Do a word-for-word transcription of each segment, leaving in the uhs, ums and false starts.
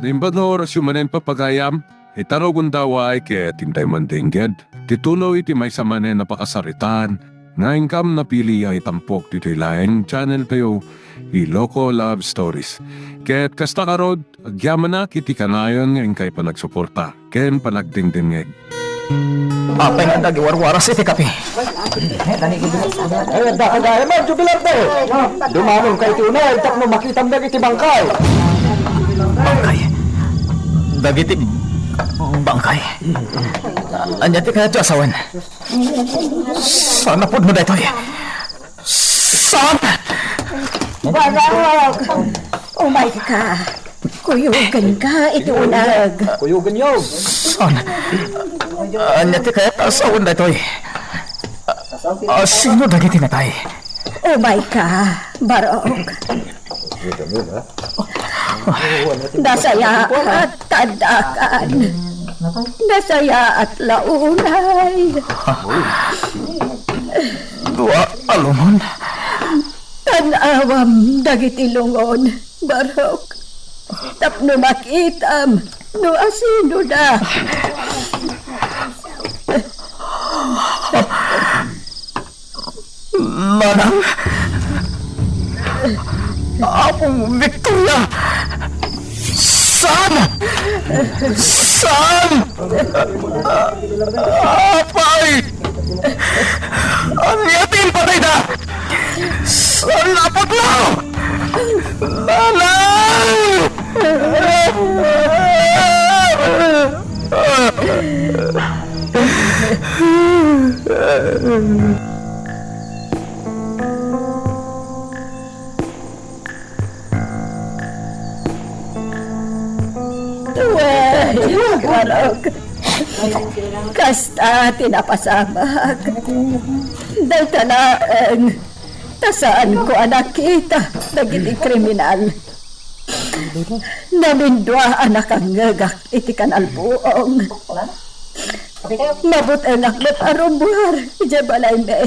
Imbag nga orasyo manen, papagayam, ita no gundaway ket intay mandengged ti tuloy ti maysa manen a pakasaritaan nga inkam napili a itampok ditoy laeng channel tayo, Iloko Love Stories. Ket kasta ngarud, agyamanak iti kanayon nga inkay panagsuporta ken panagdengdengngeg. Apay nga adda agiwarwaras iti kape? Ay, adda ka gayam, Jubilarte. Dumanon ka iti uneg tapno makitam dagiti bangkay. Bangkay? Dagiti bangkay? Ania ti kayatyo a sawen? Saan a pudno daytoy? Saan? Barok! Umayka. Kuyogenka iti uneg. Kuyogenyo. Saan? Ania ti kayat a sawen daytoy? A, sino dagiti natay? Umayka, Barok. Nasayaat ta addakan. Nasayaat la unay. Dua a lungon. Tan-awam dagiti lungon, Barok, tapno makitam no asinoda. Nanang? Apong Victoria! Saan? Saan? Apay! Ania ti impatayda? Saan a pudno? Nanang! Wen, Barok. Kasta ti napasamak. Dayta laeng ta saanko a nakita dagiti kriminal. Namindua a nakangngegak iti kanalbuong. Mabutengak met a rummuar idiay balaymi.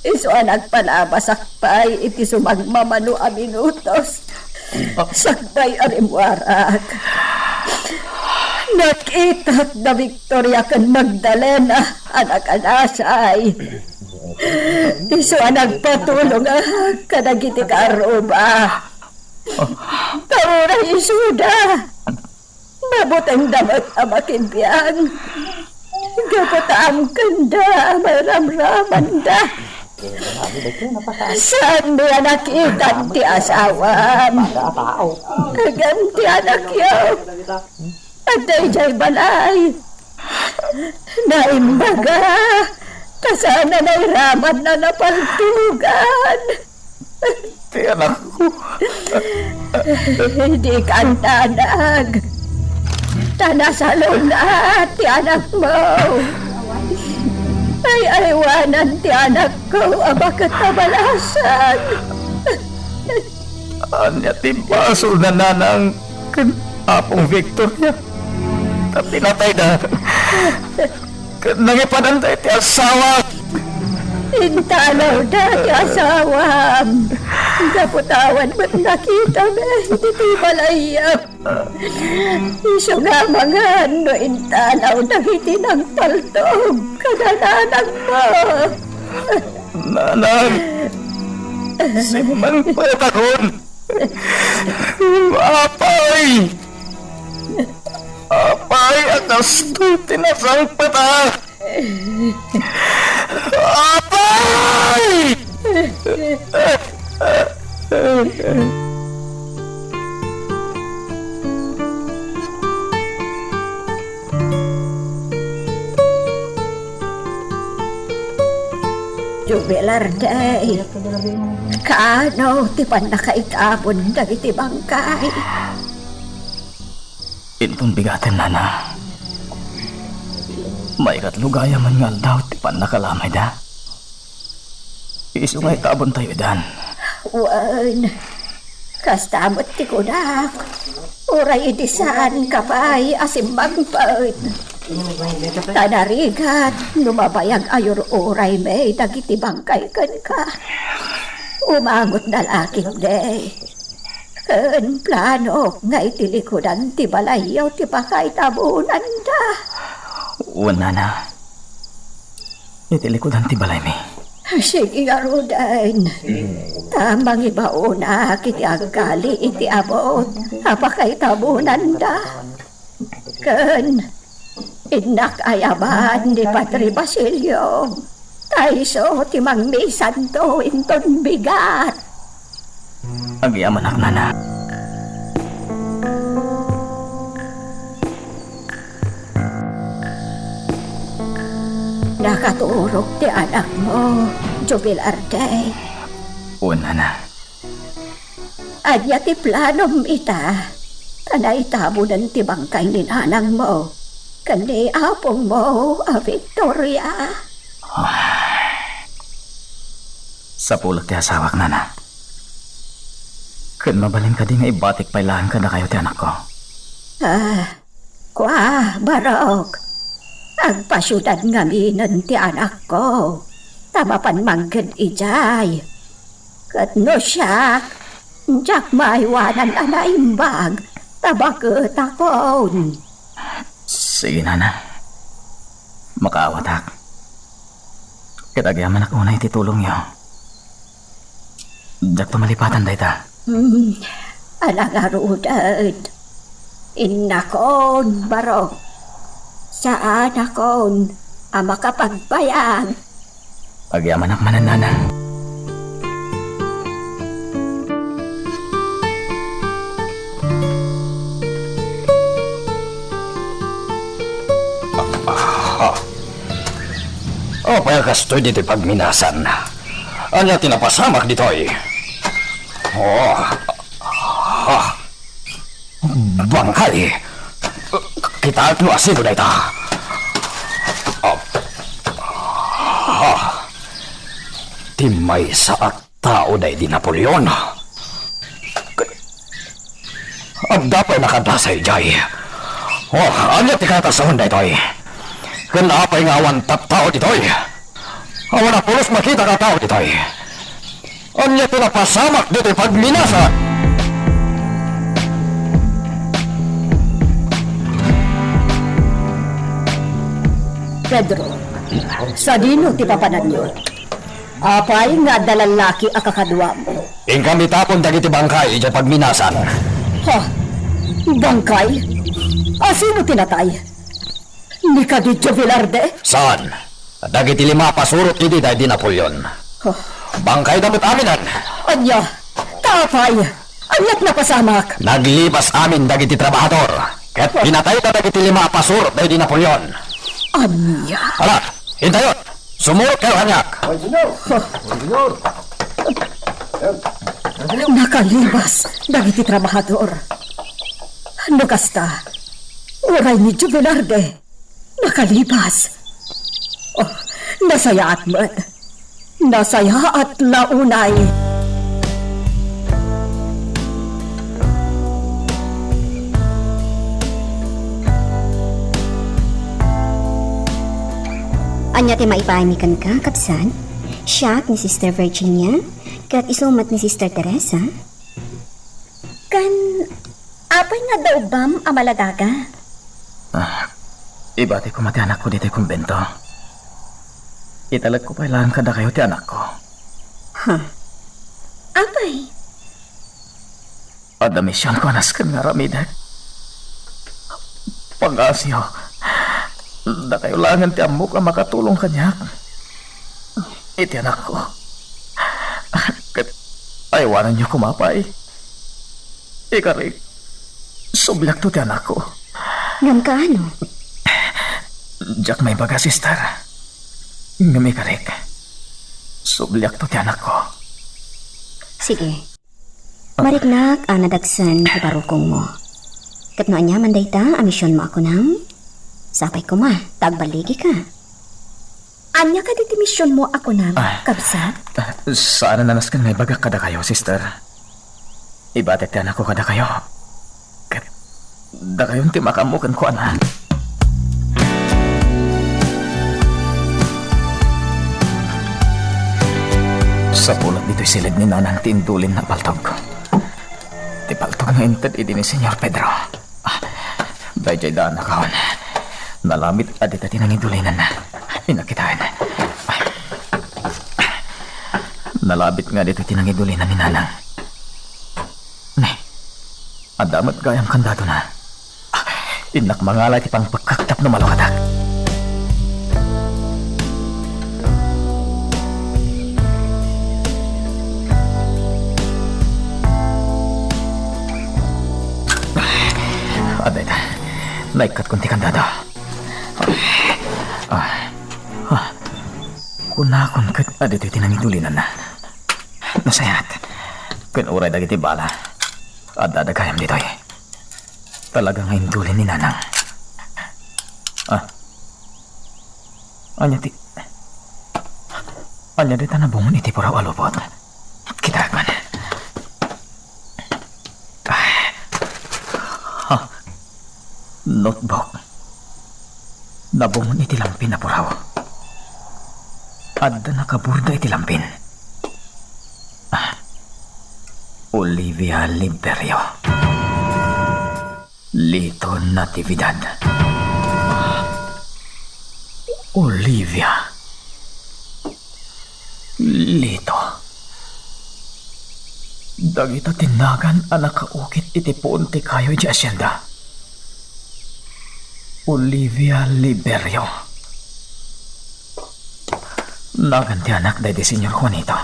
Isu a nagpalabasak pay iti sumagmamano a minutos sakbay a rimmuarak. Nakitak da Victoria ken Magdalena a nakanasay. Isu a nagpatulongak kadagiti kaarruba. Ta uray isuda, mabutengda met a makibiang. Gapu ta amkenda a mairamramanda. Saanmi a nakitan ti asawam. Ngem ti anakyo, adda idiay balay. Naimbaga, ta saan a nairaman a napaltugan. Ti anakko. Dikan danag. Ta nasalun-at ti anakmo. Ay-aywanan ti anakko a baket a balasang. Ania ti basolna, nanang, ken Apong Victoria? Ta pinatayda. Ket nangipadanda iti asawak. Intalawda ti asawam. Gapu ta awan met nakitam ditoy balayyo. Isu nga amangan no intalaw dagiti nangpaltog kada nanangmo. Nanang, simmangpetakon. Apay! Apay a kastoy ti nasangpetak! Apay! Jubilar Day, kaano ti pannakaitabon dagiti bangkay? Inton bigaten, nana. Maikatlo gayam nga aldaw ti pannakalamayda. Isu nga itabontayo idan. Wen, kasta met ti kunak. Uray idi saanka pay a simmangpet. Ta narigat no mabayag a yur-uraymi dagiti bangkay kenka. Umangotda la ketdi. Ken planok nga iti likudan ti balayyo ti pakaitabonanda. Wen, nana. Iti likudan ti balaymi. Sige ngaruden. Ta mangibaonak iti agkali iti abut a pakaitabonanda. Ken innak ayaban ni Padre Basilio, ta isu ti mangmisanto inton bigat. Agyamanak, nana. Nakaturog ti anakmo, Jubilarde. Wen, nana. Ania ti planom ita? Ta naitabonen ti bangkay ni nanangmo ken ni apongmo a Victoria. Sapulo ti asawak, nana. Ken mabalin kadi nga ibatik pay laeng kadakayo ti anakko? Ah, kua, Barok. Agpasiudad ngaminen ti anakko, ta mapan mangged idiay. Ket no siak, diak maaywanan a naimbag ta baketakon. Sige, nana. Makaawatak. Ket agyamanak unay ti tulongyo. Diakto malipatan dayta. Hmm, ala ngaruden. Innakon, Barok. Saanakon a makapagbayag. Agyamanak manen, nana. Ah. Apay a kastoy ditoy pagminasan? Ania ti napasamak ditoy? Oh. Ah. Bangkay! Kitaek no asino dayta. Ah. Ah. Ti maysa a tao daydi Napoleon. Adda pay nakadasay idiay. Oh, ania ti katasaon daytoy? Ken apay nga awan tattao ditoy? Awan a pulos makita nga tao ditoy. Ania ti napasamak ditoy pagminasan? Pedro, sadino ti papananyo? Apay nga adda lallaki a kakaduam? Inkami tapon dagiti bangkay idiay pagminasan. Ha? Bangkay? Asino ti natay? Ni kadi Joe Velarde? Saan. Dagiti lima a pasurot idi daydi Napoleon. Huh. Bangkayda met aminen. Ania? Ta apay? Aniat napasamak? Naglipas amin dagiti trabahador. Ket pinatayda dagiti lima a pasurot daydi Napoleon. Ania? Ala, intayon. Sumurot kayo kaniak. Ay, senyor. Huh. Ay, senyor. Nakalibas dagiti trabahador. No kasta, uray ni Joe Velarde. Nakalibas. Oh, nasayaat met. Nasayaat la unay. Ania ti maipaaymi kenka, kabsat? Siak ni Sister Virginia, ket isu met ni Sister Teresa. Ken apay nga adda ubbam a maladaga? Ah, ibati koma ti anakko ditoy kumbento. Italekko pay laeng kadakayo ti anakko. Ha? Apay? Adda misionko a nasken nga aramidek. Pangngaasim, dakayo laengen ti ammok a makatulong kaniak. Iti anakko. Ket aywananyo koma pay. Ikarik, subliakto ti anakko. Ngem kaano? Diak maibaga, sister. Ngem ikarik, subliakto ti anakko. Sige. Mariknak a nadagsen ti parokongmo. Ket no aniaman dayta a misionmo a kunam, sapay koma ta agballigika. Ania kadi ti misionmo a kunam, ah, kabsat? Ah, saan a nasken nga ibagak kadakayo, sister. Ibatek ti anakko kadakayo. Ket dakayon ti makaammo kenkuana. Sapulat ditoy siled ni Nanang ti indulinna a paltog. Ti Ipaltog nga inted idi ni Señor Pedro. Ah, daydiay daan a kaon. Nalabit a dita ti nangidulinanna. Inakitaen. Nalabit nga dita ti nangidulinan ni Nanang. Ne, adda met gayam kandadona. Innak mangala iti pangpekkak tapno malukatak. Adda ita. Naikkatkon ti kandado. Ah, ah. Kunakon ket adda iti nangidulinanna. Nasayaat. Ken uray dagiti bala, adda gayam ditoy. Talaga nga indulin ni Nanang. Ah. Ania ti, ania dita nabungon iti puraw a lupot? Kitaek man. Ah. Ha? Notebook. Nabungon iti lampin a puraw. Adda nakaborda iti lampin. Ah. Olivia Liberio. Lito Natividad. Olivia. Lito. Dagita ti nagan a nakaukit iti puon ti kayo idiay asienda. Olivia Liberio. Nagan ti anak daydi Señor Juanito.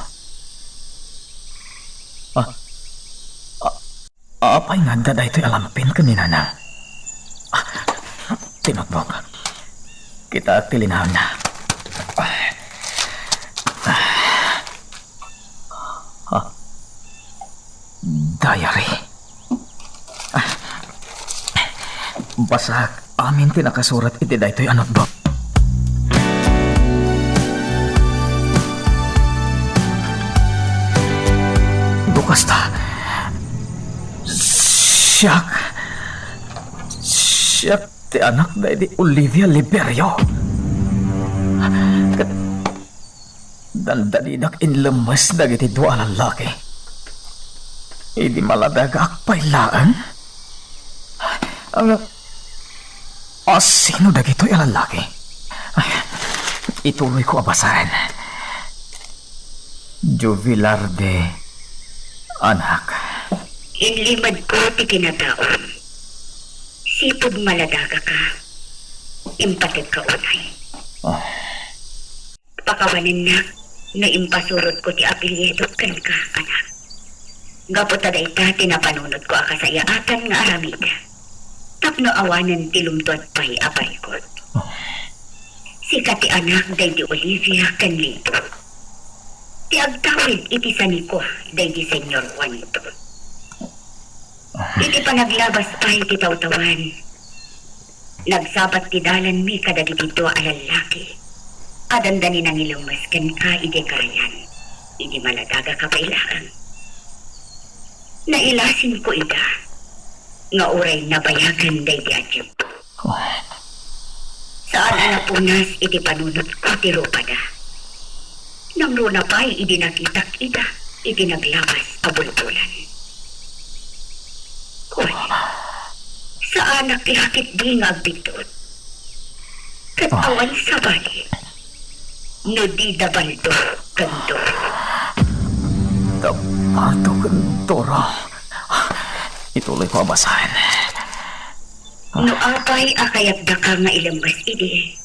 Ah, ah, apay nga adda daytoy a lampin ken ni Nanang? Ah, ti notebook. Kitaek ti linaenna. Ah, diary. Ah, basaek amin ti nakasurat iti daytoy a notebook. No kasta, siak, siak ti anak daydi Olivia Liberio. Ket dandanidak inlemmes dagiti dua a lallaki idi maladagak pay laeng. Ang, a, sino dagitoy a lallaki? Ay, ituloyko a basaen. Jubilar de, anak. Inlimedko ti kinataom. Sipud maladagaka, impategka unay. Ah. Pakawanennak no impasurotko ti apelyido kenka, anak. Gapu ta dayta ti napanunotko a kasayaatan nga aramid tapno awanen ti lumtuad pay a parikut. Sika ti anak daydi Olivia ken Lito. Ti agtawid iti sanikua daydi Señor Juanito. Iti panaglabas pay ti tawtawan, nagsabat ti dalanmi kadagiti dua a lallaki a dandani nangilemmes kenka idiay karayan idi maladagaka pay laeng. Nailasinko ida nga uray nabayagan daydi a tiempo. Saan a napunas iti panunotko ti rupada. Nangruna pay idi nakitak ida iti naglabas a bulbulan. Wen, saanak la ketdi nga agbiddut. Ket awan sabali no di da Baldo ken Doro. Da Baldo ken Doro. Ituloyko a basaen. No apay a kayatdaka nga ilemmes idi,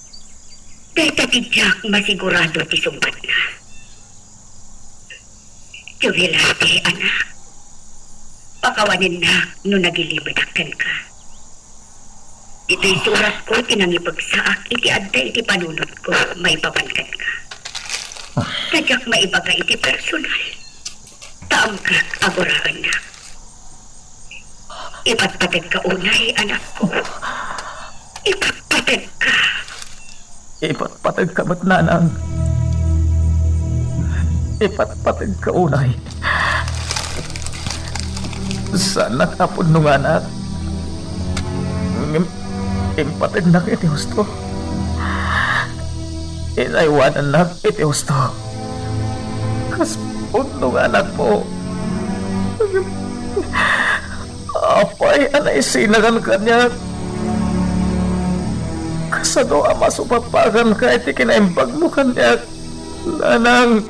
dayta ti diak masigurado ti sungbatna. Jubilarte, anak. Pakawanennak no nagilimedak kenka. Ditoy suratko ti nangipegsaak iti adda iti panunotko maipapan kenka. Ta diak maibaga iti personal. Ta ammok a guraennak. Ipatpategka unay, anakko. Ipatpategka. Ipatpategka met, nanang. Ipatpategka unay. Saanak a pudnonganak. Ngem impategnak iti husto. Inaywanennak iti husto. Kas pudnonganakmo. Apay a naisinagan kaniak? Kasano a masupapakanka iti kinaimbagmo kaniak, nanang?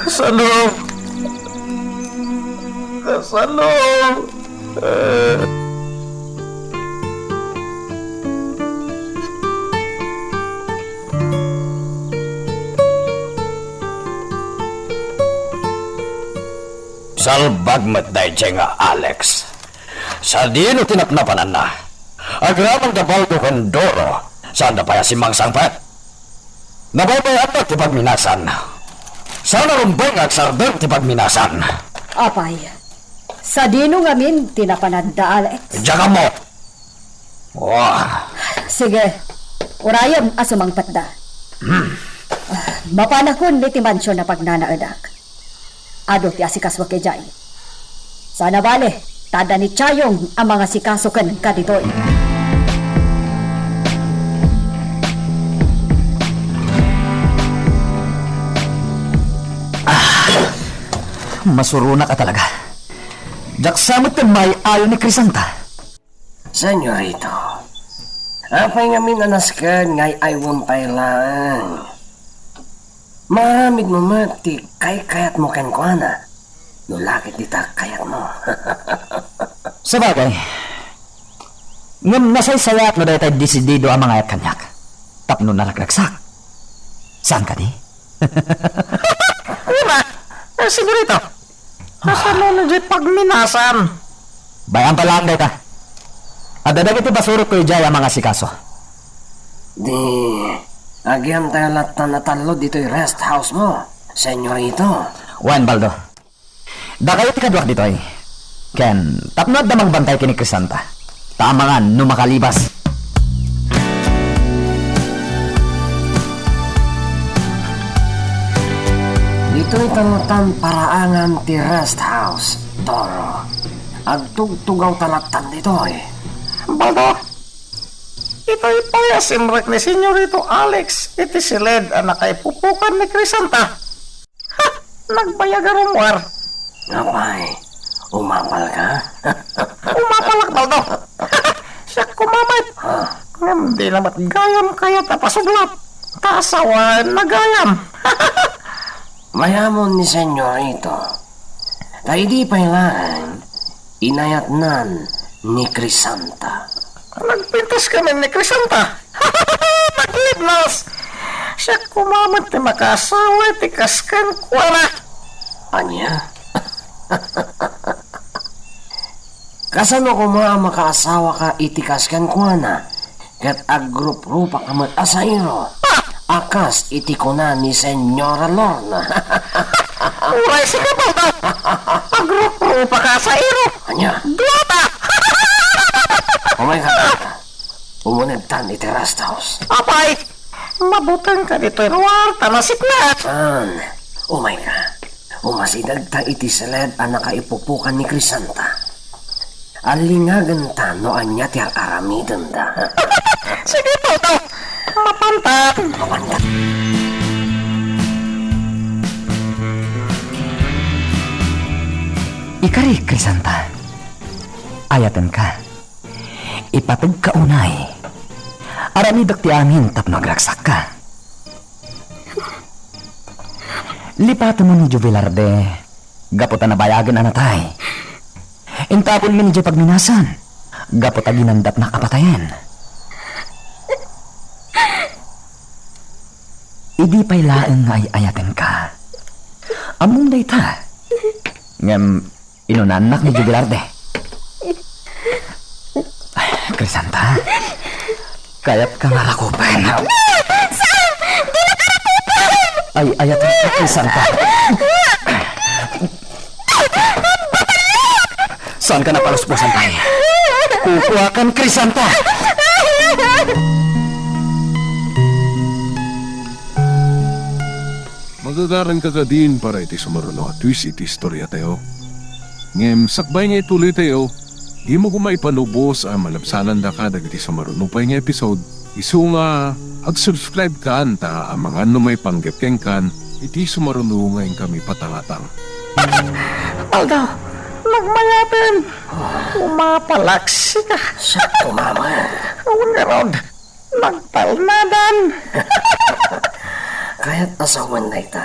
Kasano? Kasano? Salbag met daydiay nga Alex. Sadino ti napnapananna? Agraman da Baldo ken Doro, saanda pay a simmangsangpet. Nabaybay-anna ti pagminasan. Saan a rumbeng nga agsardeng ti pagminasan. Apay, sadino ngamin ti napananda, Alex? Diak ammo. Wah. Sige, urayem a sumangpetda. Hmm. Ah, mapanakon iti mansion a pagnanaedak. Adu ti asikasuak idiay. Saan a bale, ta adda ni Chayong a mangasikaso kenka ditoy. Ah, masuronak a talaga. Diak sa met ken maay-ayo ni Crisanta. Senyorito, apay ngamin a nasken nga ay-aywem pay laeng? Maaramidmo met ti kaykayatmo kenkuana, no la ket dita kayatmo. Sabagay, ngem nasaysayaat no daytay desidido a mangayat kaniak tapno naragragsak. Saan kadi? Una, eh, senyorito, kasano no diay pagminasan? Bay-am pay laeng dayta. Adda dagiti basurotko idiay a mangasikaso. Di, agyamtayo latta a tallo ditoy rest house mo, senyorito. Wen, Baldo. Dakayo ti kaduak ditoy. Ken, tapno adda mangbantay ken ni Crisanta. Ta amangan no makalibas. Ditoy ta latan paraangan ti rest house, Doro. Agtugtugawta latan ditoy. Baldo, itoy pay a simrek ni Senyorito Alex iti siled a nakaipupukan ni Crisanta. Ha! Nagbayag a rummuar. Apay, umapalka? Umapalak, Baldo. Siak koma met. Ha? Ngem di na met gayam kayat a pasublat. Ta asawaenna gayam. Mayamon ni Senyorito. Ta idi pay laeng, inayatnan ni Crisanta. Nagpintas kami ni Crisanta. Nagpintas! Siak koma met ti makaasawa iti kas kenkuana. Ania? Kasano koma a makaasawaka iti kas kenkuana? Ket agruprupa ka met a sairo, a kas iti kuna ni Senyora Lorna. Uray sika, Baldo! Agruprupa ka a sairo! Ania? Duata! Umay ka, umunegtan iti rest house. Apay! Mabuteng ka ditoy ruar, ta nasiknat! Saan? Umay ka. Umasidegta iti siled a nakaipupukan ni Crisanta. Allingagenta no ania ti ar-aramidenda. Sige, Toto. Mapanta. Mapanta. Ikari, Crisanta. Ayatenka. Ipategka unay. Aramidek ti amin tapno agragsakka. Lipatemon ni Jubilarde gapu ta nabayagen a natay. Intaponmi idiay pagminasan gapu ta ginandatnak a patayen. Idi pay laeng nga ay-ayatenka. Ammom dayta. Ngem Inunaannak ni Jubilarde. Ay, Crisanta, kayatka nga rakupen? Saan? Dina ka rakupen! Ay, ayatenka, Crisanta. Saanka napalusposan, tay? Kukuakan, Crisanta! Magagaranka kadin para iti sumaruno a twist iti istoriatayo. Ngem sakbay nga ituloytayo, dimo koma ipanubos a malabsanandaka dagiti sumaruno pay nga episode, isu nga ag-subscribe kan ta amangan no maipanggep kenkan iti sumaruno nga inkami patangatang. Aldaw, Agmayaten. Umapalaksika. Siak koma met. Awan ngarud. Nagtalnadan. Kayat a sawen dayta.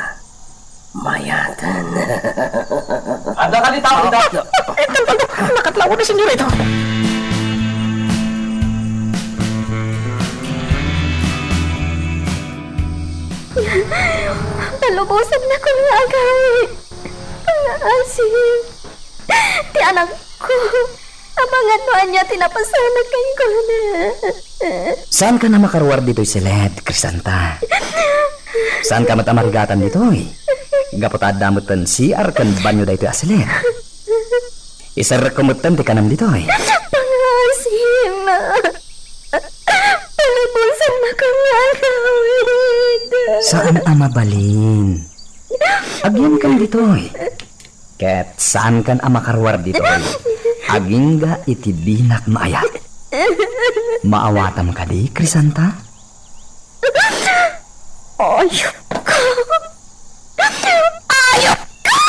Mayaten. Adda kadi tao ita? Ay, kalkaldo. Nakatlawan ni Senyorito. Palubosannakon nga agawid. Nga asin. Ti anakko. Amangan no ania ti napasamak kenkuana. Saankan a makaruar ditoy silet, Crisanta. Saanka met a marigatan ditoy. Gapu ta adda metten C R ken banio daytoy a silet. Iserrekko metten ti kanam ditoy. Pangaasim. Palubosannakon nga agawid. Saan a mabalin. Agyankan ditoy. Ket saankan a makaruar ditoy. Agingga iti binak maayat. Maawatam kadi, Crisanta? Ayupko! Ayupko!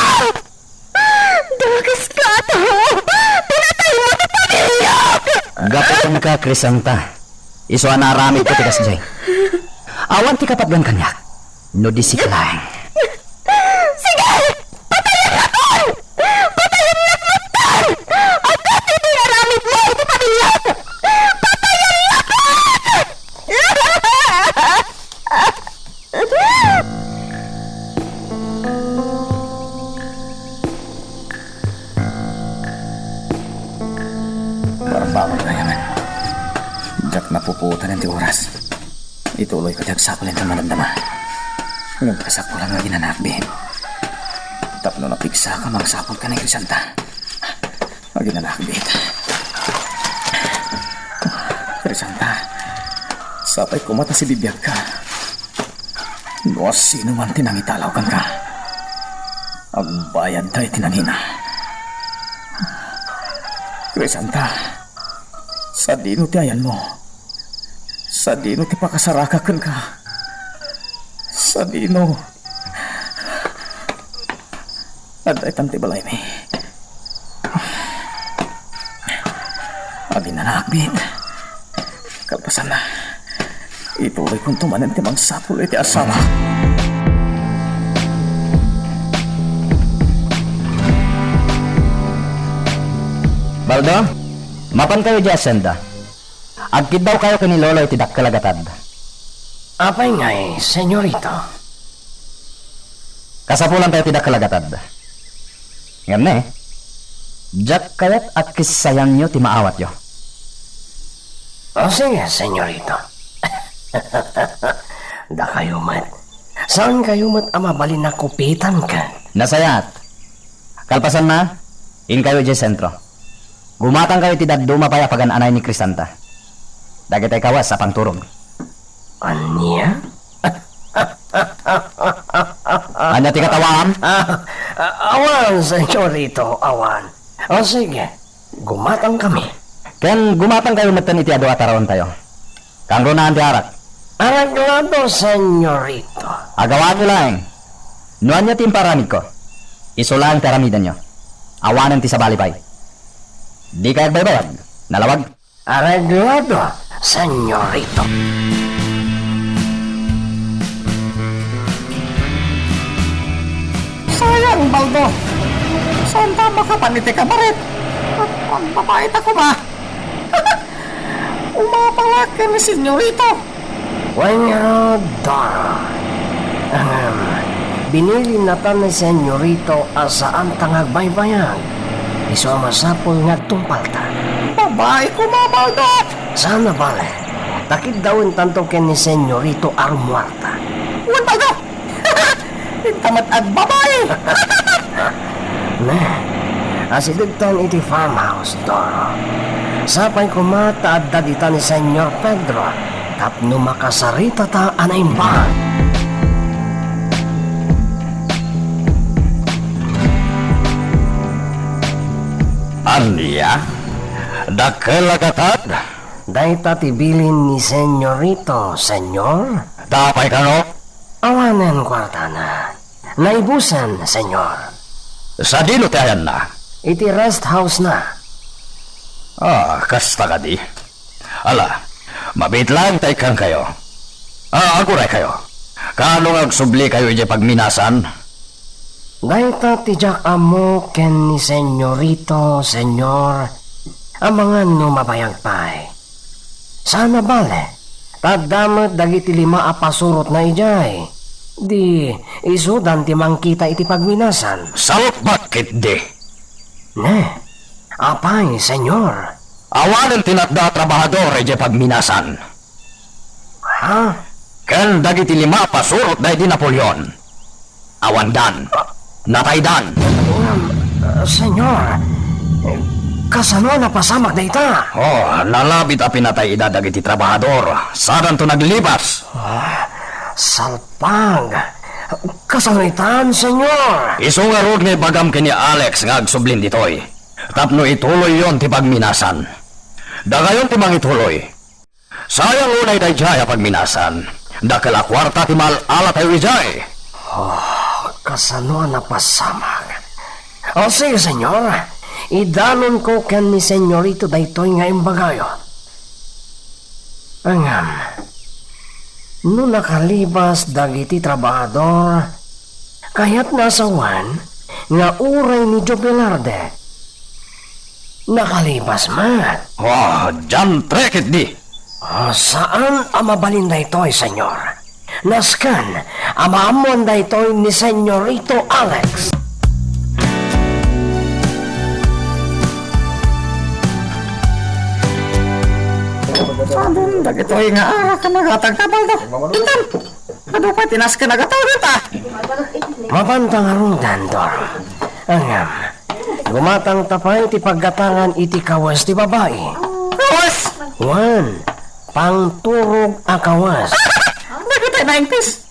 Dakes ka, tao! Pinataymo ti pamiliak! Gapu kenka, Crisanta. Isu a naaramidko ti kasdiay. Awan ti kapatgan kaniak. No di sika laeng. Sige! Patayennakon! Patayennak metten! Adda ti inaramidmo iti pamiliak! Patayennakon! Barbangon, gayamen. Diak napupuotan ti oras. Ituloyko ti agsapul inton madamdama. Ngem kasapulan nga aginanaakbit. Tapno napigsaka, mangsapulka ni Crisanta. Aginanaakbit. Crisanta, sapay koma ta sibibiagka. No asino man ti nangitalaw kenka, agbayadda iti nangina. Crisanta, sadino ti ayanmo? Sadino ti pakasaraka kenka? Sadino? Adda itan ti balaymi. Aginanaakbit. Kalpasanna, ituloykonto manen ti mangsapul iti asawa. Baldo, mapankayo idiay asenda. Agkiddawkayo ken ni Lolo iti dakkel a gatad. Apay ngay, Senyorito? Kasapulantayo ti dakkel a gatad. Ngem ne, diak kayat a kissayanyo ti maawatyo. O, sige, Senyorito. Dakayo met. Saankayo met a mabalin a kupitan ket? Nasayaat. Kalpasanna, inkayo idiay sentro. Gumatangkayo iti dadduma pay a pagan-anay ni Crisanta. Dagitay kawes a pangturog. Ania? Ania ti katawaam? Ah, ah, awan, Senyorito, awan. O sige, gumatangkami. Ken gumatangkayo metten iti adu a taraontayo. Kangrunaan ti arak. Areglado, Senyorito. Agawaanyo laeng. No ania ti imparamidko, isu laeng ti aramidenyo. Awanen ti sabali pay. Dikay agbaybayag. Nalawag. Areglado, Senyorito. Sayang, Baldo. Saanta makapan iti kabaret. Agbabaita koma. Umapalak ken ni Senyorito. Wen ngarud, Doro. Ahem, binilinna ta ni Senyorito a saanta nga agbaybayag. Isu a masapul nga agtungpalta. Babai koma, Baldo! Saan a bale. Takiddawentanto ken ni Senyorito a rummuarta. Wen, Baldo! Inta met agbabai! Ne, asidegtan iti farmhouse, Doro. Sapay koma ta adda dita ni Senyor Pedro tapno makasaritata a naimbag. Ania? Dakkel a gatad? Dayta ti bilin ni Senyorito, Senyor. Apay kano? Awanen kuartana. Naibusen, Senyor. Sadino ti ayanna? iti rest house-na. Ah, kasta kadi. Ala, mabiit laeng ta ikkankayo. Ah, aguraykayo. Kaano nga agsublikayo idiay pagminasan? Dayta ti diak ammo ken ni Senyorito, Senyor, amangan no mabayag pay. Saan a bale, ta adda met dagiti lima a pasurotna idiay. Di, isudan ti mangkita iti pagminasan. Salpak ketdi. Ne, apay, Senyor? Awanen ti natda a trabahador idiay pagminasan. Ha? Ken dagiti lima a pasurot daydi Napoleon. Awandan. Nataydan. Ngem, Senyor, kasano a napasamak dayta? Oh, nalabit a pinatay ida dagiti trabahador. Sadanto naglibas. Ah, salpag. Kasano itan, Senyor? Isu ngarud nga ibagam ken ni Alex nga agsublin ditoy. Tapno ituloyyon ti pagminasan. Dakayon ti mangituloy. Sayang unay daydiay a pagminasan. Dakkel a kuarta ti maal-alatayo idiay. Oh, kasano a napasamak? O, sige, Senyor. Idanonko ken ni Senyorito daytoy nga imbagayo. Ngem, no nakalibas dagiti trabahador, kayatna a sawen nga uray ni Jovelarde. Nakalibas met. Oh, diantre ketdi. Oh, saan a mabalin daytoy, Senyor. Nasken a maammoan daytoy ni Senyorito Alex. Adun dagitoy nga arak a nagatang kabaldo. Itan, adu pay ti nasken a gataw dita. Mapanta ngaruden, Dor. Ngem, gumatangta pay ti paggatangan iti kawes ti babai. Kawes? Wen, pangturog a kawes. Dagitoy naingpis.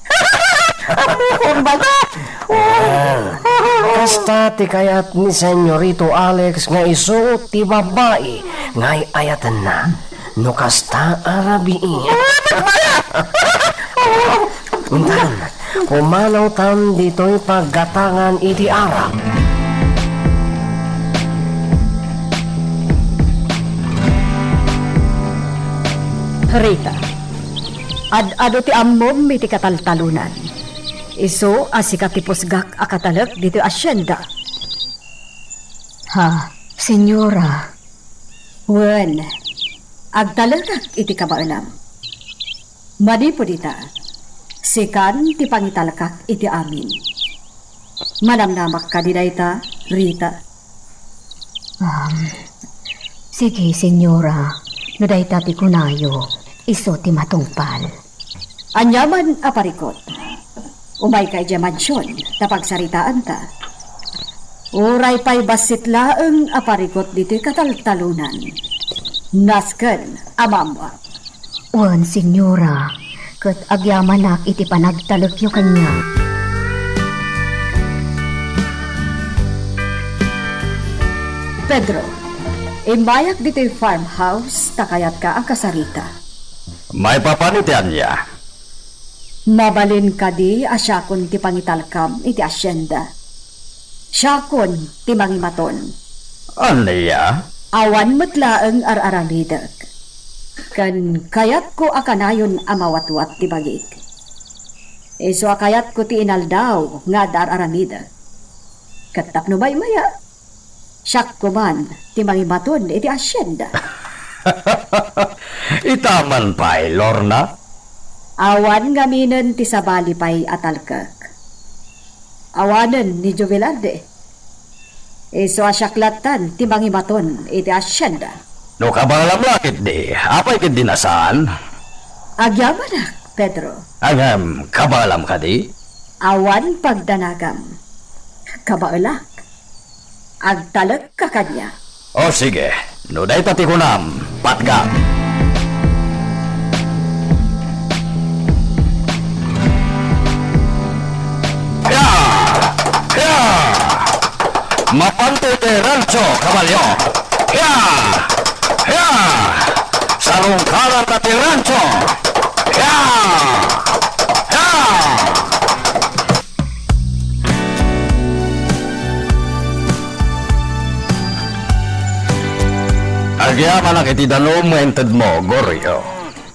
Ammokon baga. Wen, kasta ti kayat ni Senyorito Alex nga isu ti babai nga ay-ayatenna. No kasta a rabii. Intan, pumanawtan ditoy paggatangan iti arak. Rita, ad-adu ti ammom iti kataltalonan. Isu a sika ti pusgak a katalek ditoy asienda. Ha, Senyora. Wen, agtalekak iti kabaelam. Manipud ita, sikan ti pangitalekak iti amin. Manamnamak kadi dayta, Rita? Um, sige, Senyora. No dayta ti kunayo, isu ti matungpal. Aniaman a parikut. Umayka idiay mansion ta pagsaritaanta. Uray pay bassit laeng a parikut ditoy kataltalonan. Nasken a maammoak. Wen, Senyora, ket agyamanak iti panagtalekyo kaniak. Pedro, immayak ditoy farmhouse ta kayatka a kasarita. Maipapan iti ania? Mabalin kadi a siakon ti pangitalkam iti asienda? Siakon ti mangimaton. Ania? Awan met laeng ar-aramidek. Ken kayatko a kanayon a mawatwat ti bagik. Isu a kayatko ti inaldaw nga adda ar-aramidek. Ket tapno maymaya, siak koman ti mangimaton iti asienda. Ita man pay, Lorna? Awan ngaminen ti sabali pay a talkek. Awanen ni Jovelarde. Isu a siak lattan ti mangimaton iti asienda. No kabaelam la ketdi, apay ketdi a saan? Agyamanak, Pedro. Ngem, kabaelam kadi? Awan pagdanagam. Kabaelak. Agtalekka kaniak. O sige, no dayta ti kunam, patgak. Ya! Ya! Mapanto iti rancho, kabalyo. Ya! Ya! Sarungkaran ta ti rancho. Ya! Ya! Yamanak iti danum nga intedmo, Goryo.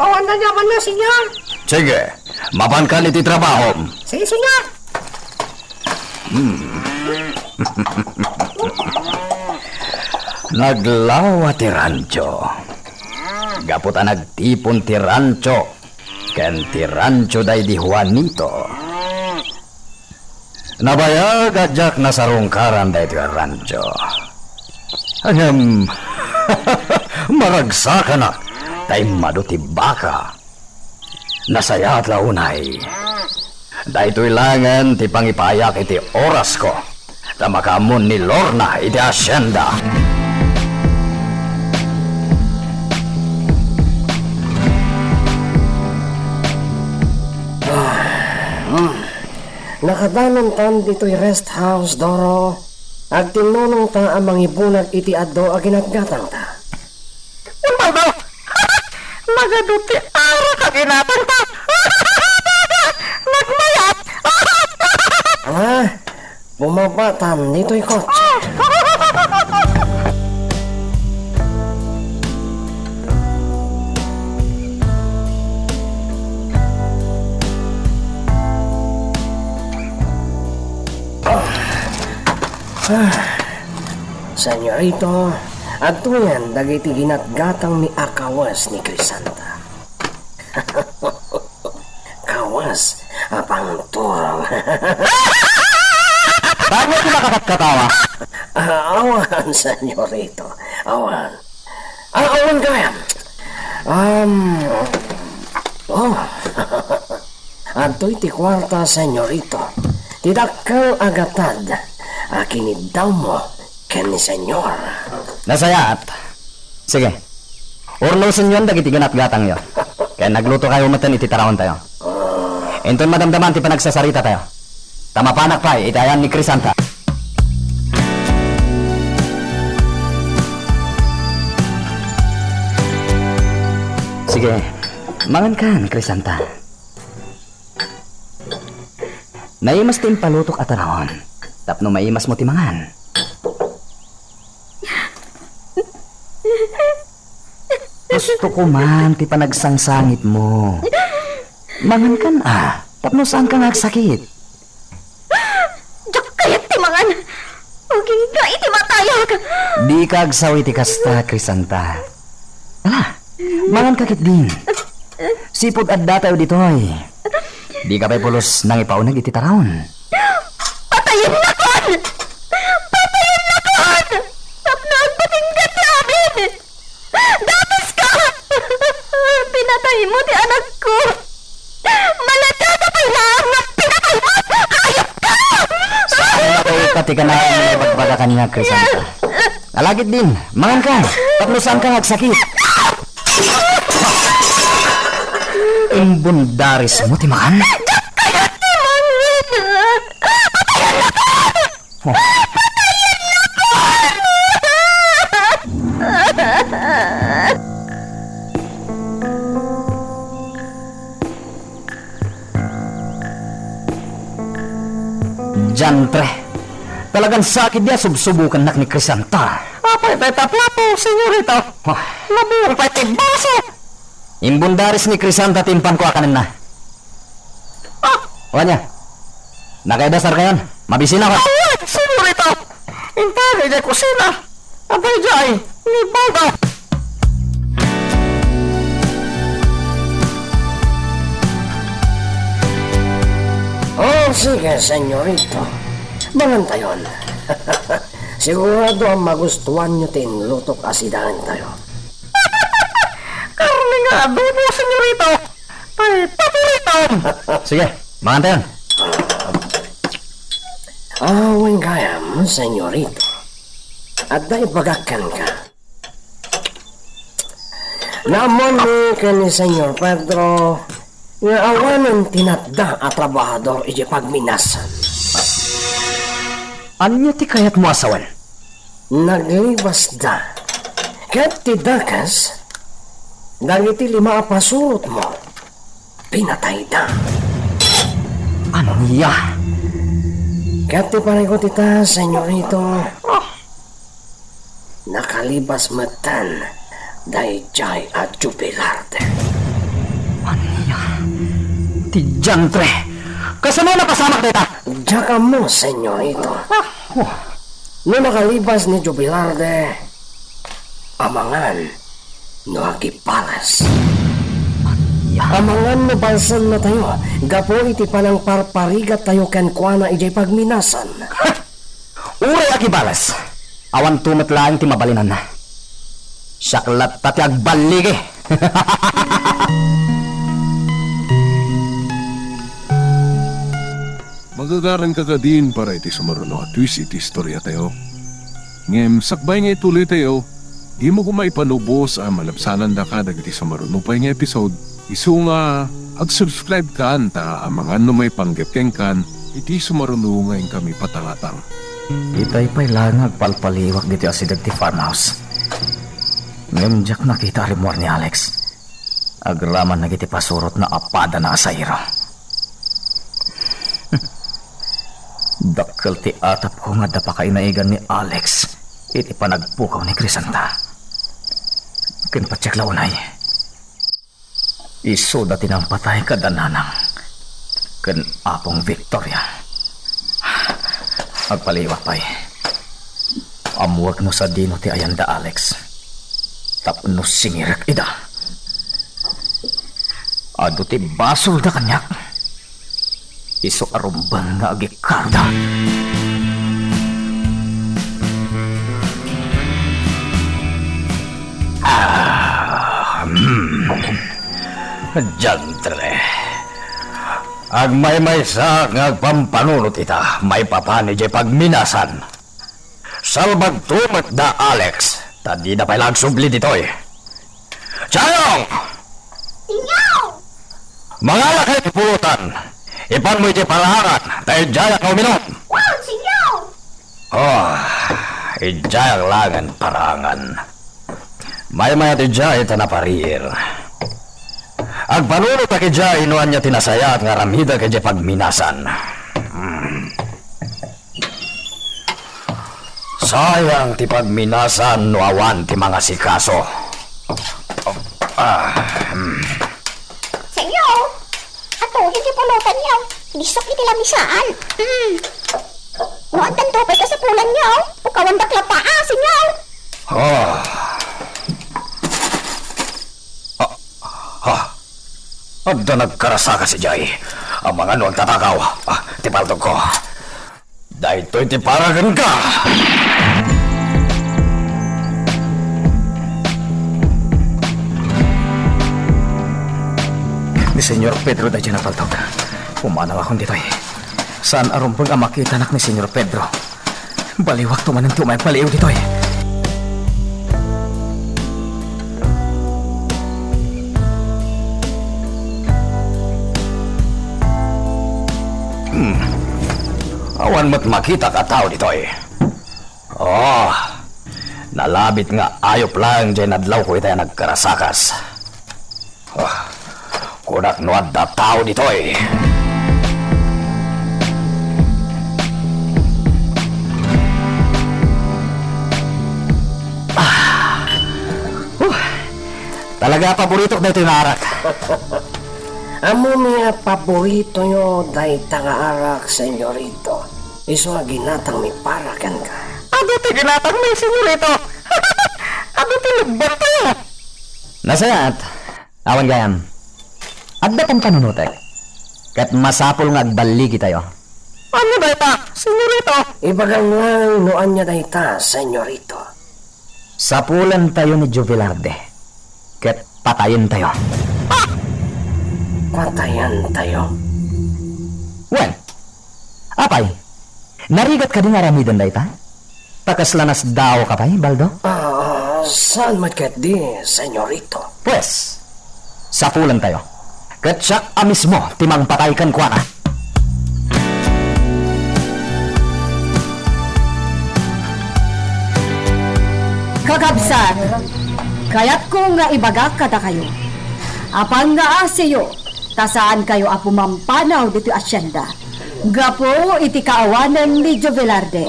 Awan aniamanna, Señor. Sige, mapankan iti trabahom. Sige, Señor. Hmm. Naglawa ti rancho. Gapu ta nagtipon ti rancho ken ti rancho daydi Juanito. Nabayag a diak nasarungkaran daytoy a rancho. Ngem, maragsakanak ta immadu ti baka. Nasayaat la unay. Daytoy laengen ti pangipaayak iti orasko ta makaammon ni Lorna iti hacienda. Ah, hmm. Nakadanontan ditoy rest house, Doro. Agtinnulongta a mangibunag iti adu a ginatgatangta. Ubaldo! Nagadu ti arak a ginatangta! Nagmayat! Ala, bumabatan ditoy kotse. Ah, Señorito, adtoyen dagiti ginatgatangmi a kawes ni Crisanta. Kawes a pangturong. Ania ti nakakatkatawa? Ah, awan, Señorito. Awan. Ah, awan gayam. Um, oh. Adtoy ti kuarta, Señorito. Ti dakkel a gatad a kiniddawmo ken ni Señor. Nasayaat. Sige. Urnosenyon dagiti ginatgatangyo. Ken aglutokayo metten iti taraontayo. Inton madamdaman ti panagsasarita tayo, ta mapanak pay iti ayan ni Crisanta. Sige, mangankan, Crisanta. Naimas ti impalutok a taraon, tapno maimasmo ti mangan. Gusto ko man ti panagsangsangitmo. Mangankan a, tapno saanka nga agsakit. Diak kayat ti mangan. Agingga iti matayag. Dika agsaw iti kasta, Crisanta. Ala, manganka ketdin. Sipud addatayo ditoy. Dika pay pulos nangipauneg iti taraon. Patayennakon! Patayennakon! Tapno agpatingga ti amin! Dataska! Pinataymo ti anakko! Maladaga pay laeng nga pinataymo! Hayopka! Saan pay pati kanayon nga ibagbaga kaniak, Crisanta? Ala ketdin, manganka, tapno saanka nga agsakit. Imbundarismo ti mangan? Diak kayat ti mangan! Patayennakon! Oh. Diantre. Talagan sakit dia subsubukannak ni Crisanta. Apay pay ti plato, Señorito? Oh. Nabuong pay ti baso. Imbundaris ni Crisanta ti impanko a kanenna. Ah! O ania? Nakaidasarkayon? Mabisinakon. Awan, Señorito! Intaga idiay kusina. Adda idiay ni Baldo. Oh, sige, Señorito. Mangantayon. Sigurado a magustuanyo ti inlutok a sidaentayo. Karne nga adobo, Señorito. Pay, papuritom! Sige, mangantayon. Ah, wen gayam, Señorito. Adda ibagak kenka. Naammoanmi ken ni Señor Pedro nga awanen ti natda a trabahador iti pagminasan. Ania ti kayatmo a sawen? Naglibasda. Ket ti dakes, dagiti lima a pasurotmo, pinatayda. Ania? Ket ti parikut ita, Señorito, nakalibas metten daydiay a Jubilarte. Ania? Ti diantre! Kasano napasamak dayta? Diak ammo, senyorito. Ah, oh. No nakalibas ni Jubilarte, amangan no agibales. Ania? Amangan no balsennatayo gapu iti panangparparigattayo kenkuana idiay pagminasan. Uray agibales, awanto met laeng ti mabalinanna. Siak latta ti agballigi. Magagaranka kadin para iti sumaruno a twist iti istoriatayo. Ngem sakbay nga ituloytayo, dimo koma ipanubos a malabsanandaka dagiti sumaruno pay nga episode. Isu nga ag-subscribe kan ta amangan no maipanggep kenkan iti sumaruno nga inkami patangatang. Itay pay laeng nga agpalpaliwak ditoy asideg ti farmhouse. Ngem diak nakita a rimmuar ni Alex. Agraman dagiti pasurotna a padana a sairo. Dakkel ti atapko nga adda pakainaigan ni Alex iti panagpukaw ni Crisanta. Ken patiek la unay. Isuda ti nangpatay kada nanang ken Apong Victoria. Agpaliwak pay. Ammoek no sadino ti ayan da Alex tapno singirek ida. Adu ti basolda kaniak. Isu a rumbeng nga agikkaroda. Ah, hmm. Diantre. Agmaymaysaak nga agpampanunot ita maipapan idiay pagminasan. Salbagto met da Alex, ta dida pay la agsubli ditoy. Chayong! Sinyaw! Mangalakay ti pulutan. Ipanmo iti paraangan, ta idiayak nga uminom. Wow, sinyaw! Oh, idiayak laengen paraangan. Maymayat idiay ta napariir. Agpanunotak idiay no ania ti nasayaat nga aramidek idiay pagminasan. Hmm. Sayang ti pagminasan no awan ti mangasikaso. Ah, hmm. Senyor, atuloy ti pulutanyo. Lisok iti lamisaan. Mm. No addanto pay kasapulanyo, pukawandak latta, ah, senyor. Ah. Ah. Ah. Adda nagkarasakas idiay. Amangan no agtatakaw. Ah, ti paltogko. Daytoy ti para kenka. Ni Senyor Pedro daydiay a paltog. Pumanawakon ditoy. Saan a rumbeng a makitanak ni Senyor Pedro. Baliwakto manen ti umay baliw ditoy. Hmm. Awan met makitak a tao ditoy. Oh, nalabit nga ayup laeng diay nadlawko itay a nagkarasakas. Ah, kunak no adda tao ditoy. Ah. Uh, talaga paboritok daytoy nga arak. Ammomi a paboritoyo dayta nga arak, senyorito. Isu a ginatangmi para kenka. Adu ti ginatangmi, senyorito. Adu ti lubbantayo. Nasayaat. Awan gayam. Adda pampannunotek. Ket masapul nga agballigitayo. Ania dayta, senyorito? Ibagam laeng no ania dayta, senyorito. Sapulentayo ni Jovelarde. Ket patayentayo. Ah! Patayentayo? Wen, apay, narigat kadi nga aramiden dayta? Ta kasla nasdaawka pay, Baldo? Ah, saan met ketdi, senyorito. Pues, sapulentayo. Ket siak a mismo ti mangpatay kenkuana. Kakabsat, kayatko nga ibaga kadakayo a pangngaasiyo ta saankayo a pumampanaw ditoy asienda gapu iti kaawanen ni Jovelarde.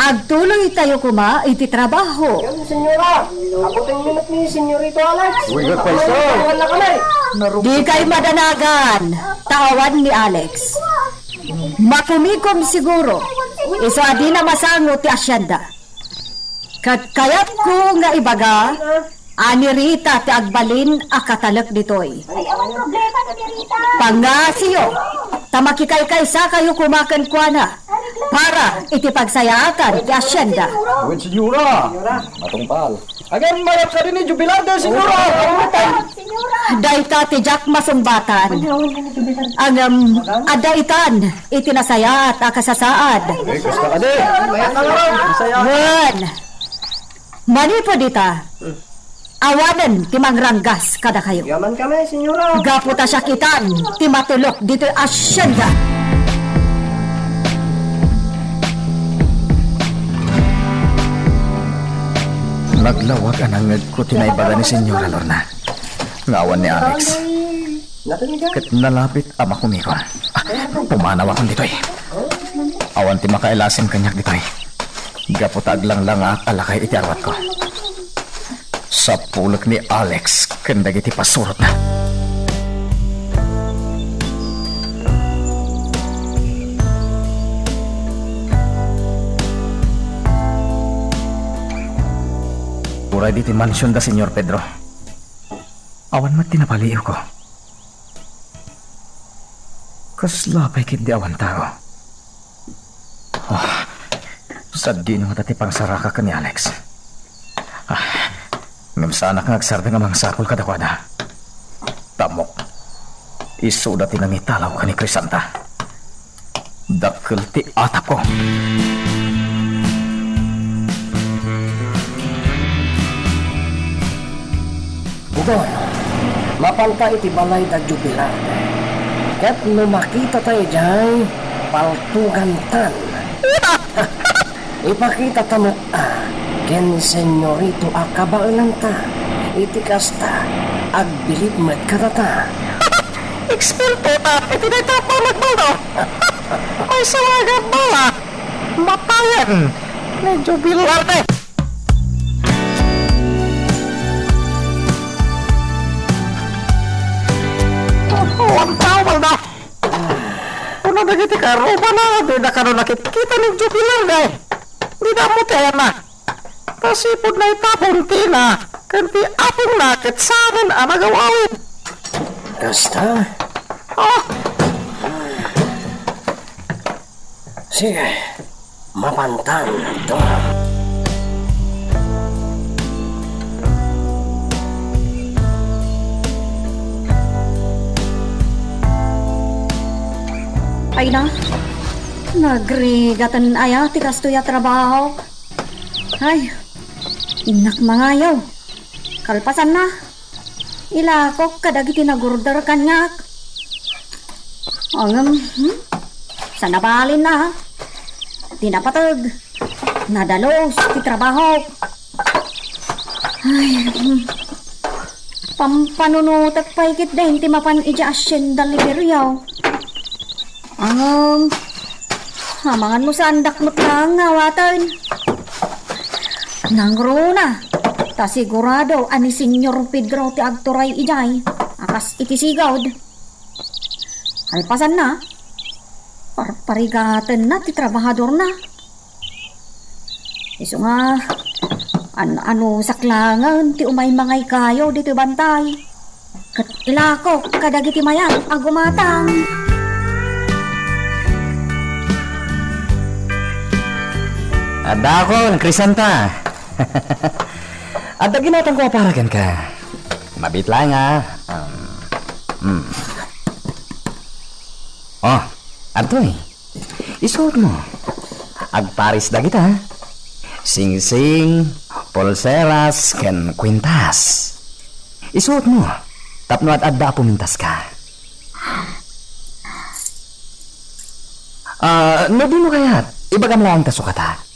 Agtuloytayo koma iti trabaho. Yan, senyora. Kaputing minute ni Senyorito Alex. Uy, nga paiso. Awan na kami. Dikay madanagan, ta awan ni Alex. Makumikom siguro. Isu a dina masango ti asyenda. Ket kayatko nga ibaga, a ni Rita ti agbalin a katalek ditoy. Ay, awan problema, ni Rita. Pangngasiyo, ta makikaykaysa kayo koma kenkuana para iti pagsayaatan ti asyenda. Wen, senyora. Matungpal. Agem, mayat kadi ni Jubilar, senyora. Senyora. Dayta ti diak masungbatan. Ngem, adda itan iti nasayaat a kasasaad. Eh, kasta kadi. Wen, manipud ita, awanen ti mangranggas kadakayo. Yaman kami, senyora. Gapu ta siak itan ti matulok ditoy asyenda. Naglawag a nangngegko ti naibaga ni Senyora Lorna nga awan ni Alex. Ket nalapit a makumikom. Ah, pumanawakon ditoy. Awan ti makailasin kaniak ditoy. Gapu ta aglanglangak a lakay iti arwatko. Sapulek ni Alex ken dagiti pasurotna. Uray ditoy mansion da Señor Pedro. Awan met ti napaliiwko. Kasla pay ketdi awan tao. Ah, sadino ngata ti pangsaraka ken ni Alex. Ah, ngem saanak nga agsardeng a mangsapul kadakuada. Tammok, isuda ti nangitalawko ken ni Crisanta. Dakkel ti atapko. Don, mapanta iti balay da Jubilar. Ket no makitata idiay, paltugantan. Ipakitata met a ken Senyorito a kabaelanta iti kasta, agbilin met kadata. Eksperto ta iti dayta a panagbaldo. Maysa nga bala, matayen ni Jubilar. Oh, ang tawal na. Kuna dagiti karrubana, dida kano nakitkita ni Jubilar, eh. Dida mo ti ayanna. Kasipud na itapon ti ina, ken ti apongna ket saanen a nagaw-awid. Kasta? Ah! Sige, mapantan, Dora. Ay na, nagrigaten aya ti kastoy a trabaho. Ay, innak mangayaw. Kalpasanna, ilakok kadagiti nagurder kaniak. Ngem, hmm? Saan a balinna, ha? Ti napateg, nadalus ti trabaho. Ay, hmm. Pampanunotek pay ketdin ti mapan idiay Hacienda Liberio. Ngem, amangan no saandak met nga awaten. Nangruna, ta sigurado a ni Señor Pedro ti agturay idiay, a kas iti sigud. Kalpasanna, parparigatenna ti trabahadorna. Isu nga, an-, anusak laengen ti umay mangaykayo ditoy bantay. Ket ilakok kadagiti mayat a gumatang. Addaakon, Crisanta. Adda ginatangko a para kenka. Mabiit laeng a, um, mm. Oh, adtoy. Isuot mo. Agparis dagita. Singsing, pulseras, ken kuintas. Isuot mo. Tapno ad-adda a pumintaska. Ah, no dimo kayat, ibagam laeng ta sukata.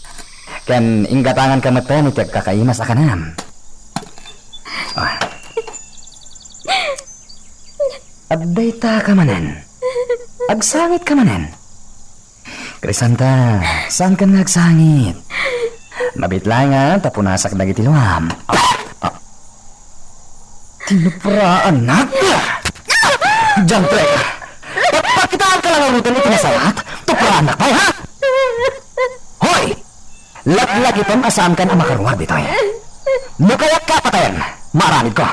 Ken inggatanganka met iti agkakaimas a kanam. Ah. Adda itaka manen. Agsangit ka manen. Crisanta, saan ka nga agsangit? Mabiit laeng ta punasak dagiti luam. Ah. Tinupraanak! Diantre! Pakitaan ka lang ngaruden iti nasayaat? Tupraanak pay, ha? Hoy! Laglagipen a saankan a makaruar ditoy. No kayatko a patayen, maaramidko.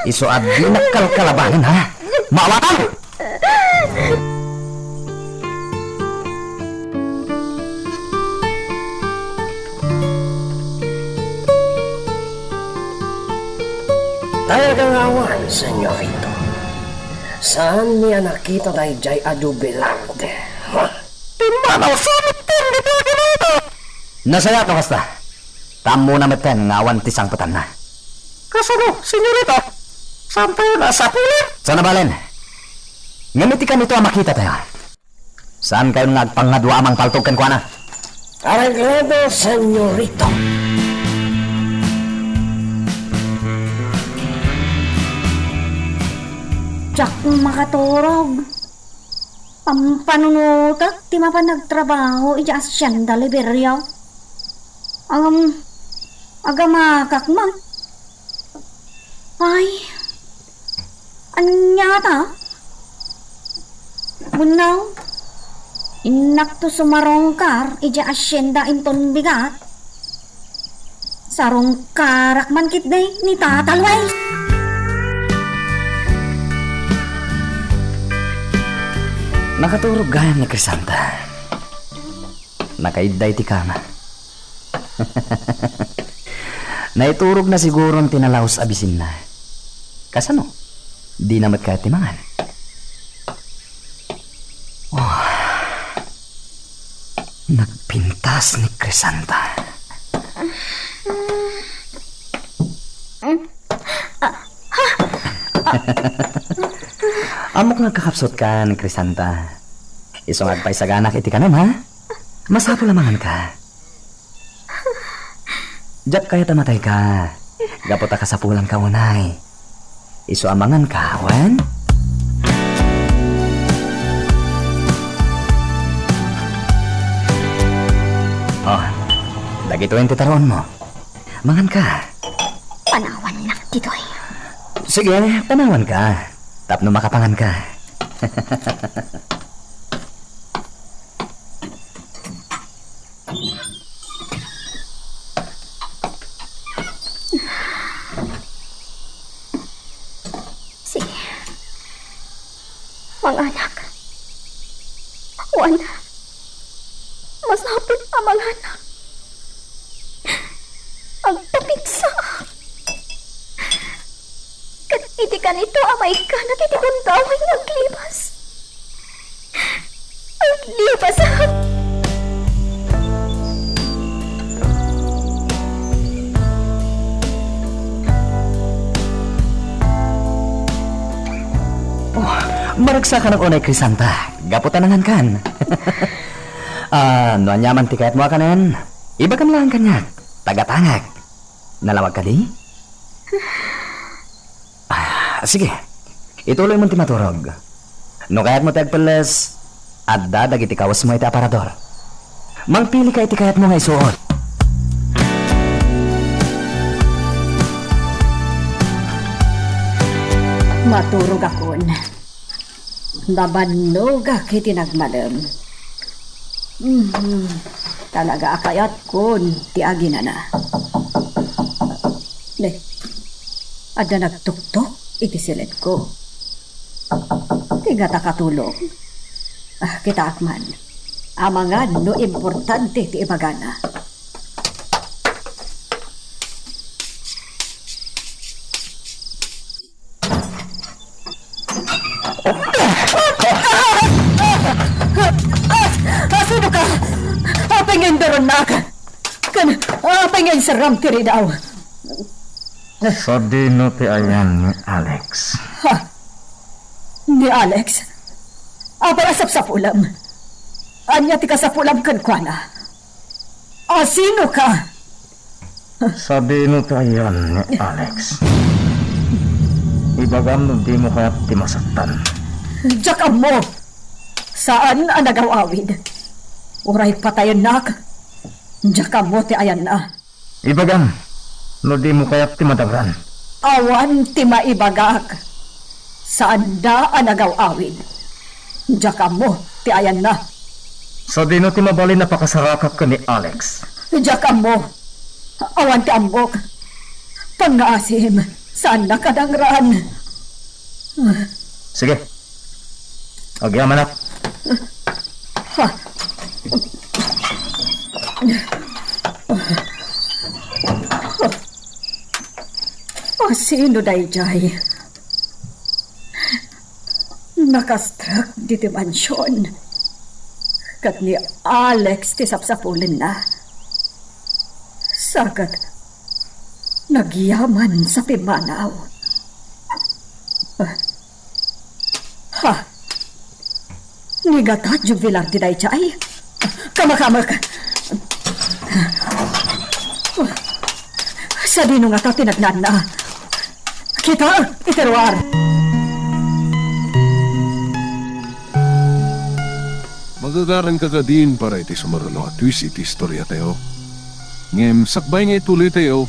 Isu a dinak kalkalabanen, ha? Maawatan! Talaga nga awan, senyorito. Saanmi a nakita daydiay a dubilante. Ti manaw sa metten ditoy ginito! Nasayaat no kasta. Ta ammona metten nga awan ti sangpetanna. Kasano, senyorito? Saan tayo nasapulan? Sana balen. Ngem iti kanito a makita tayo. Saankayon nga agpangngadua a mangpaltog kenkuana? Areglado, senyorito. Diak makaturog. Pampanunotek ti mapan agtrabaho idiay Hacienda Liberio. Agam-, agamakak man. Ay, ania ta? Wenno, innakto sumarungkar idiay Hacienda inton bigat. Sarungkarak man ketdi ni Tata Luis. Nakaturog gayam ni Crisanta. Nakaidda iti kama. Naiturogna siguron ti nalaus a bisinna. Kasano? Dina met kayat ti mangan? Oh. Nagpintas ni Crisanta. Ammok nga agkakapsutka ni Crisanta. Isu nga agpaisaganak iti kanem, ha? Masapul a manganka. Diak kayat a matayka. Gapu ta kasapulanka unay. Isu a manganka, wen? Oh, dagitoyen ti taruonmo. Manganka. Panawannak ditoy. Sige, panawanka. Tapno makapanganka. Sige. Manganak. Wen, masapul a manganak. Agpapigsa. Ket iti kanito a maikkanak iti gundaway nga aglibas. Aglibas. Oh, maragsakan unay, Crisanta, gapu ta nangankan. Ah, no ania man ti kayatmo a kanen, ibagam laeng kaniak, tagatangak. Nalawag kadi? Ah, sige. Ituloymon ti maturog. No kayatmo ti agpelles, adda dagiti kawesmo iti aparador. Mangpilika iti kayatmo nga isuot. Maturogakon. Nabannogak iti nagmalem. Mhm. Talaga a kayatkon ti aginana. Ne, adda nagtuktok iti siledko. Ti ngata katulong. Ah, kitaak man. Amangan no importante ti ibagana. Ah, sino ka? Apay nga indarannak? Ken apay nga inserram ti ridaw? Sadino ti ayan ni Alex? Ha? Ni Alex? Apay a sapsapulam? Ania ti kasapulam kenkuana? A, sino ka? Sadino ti ayan ni Alex? Ibagam no dimo kayat ti masaktan. Diak ammo. Saan a nagaw-awid. Uray patayennak. Diak ammo ti ayanna. Ibagam, no dimo kayat ti madangran. Awan ti maibagak. Saanda a nagaw-awid. Diak ammo ti ayanna. Sadino ti mabalin a pakasarakak ken ni Alex? Diak ammo. Awan ti ammok. Pangngaasim, saannak a dangran. Sige. Agyamanak. Ha? A sino daydiay? Nakastrek ditoy mansion. Ket ni Alex ti sapsapulenna. Sa ket nagyaman sa pimmanaw. Ha? Ni ngata, Jubilar ti daydiay? Kamakamek! Sadino ngata ti nagnaanna? Kita, iti ruar! Magagaranka kadin para iti sumaruno a twist iti istoriatayo. Ngem sakbay nga ituloytayo,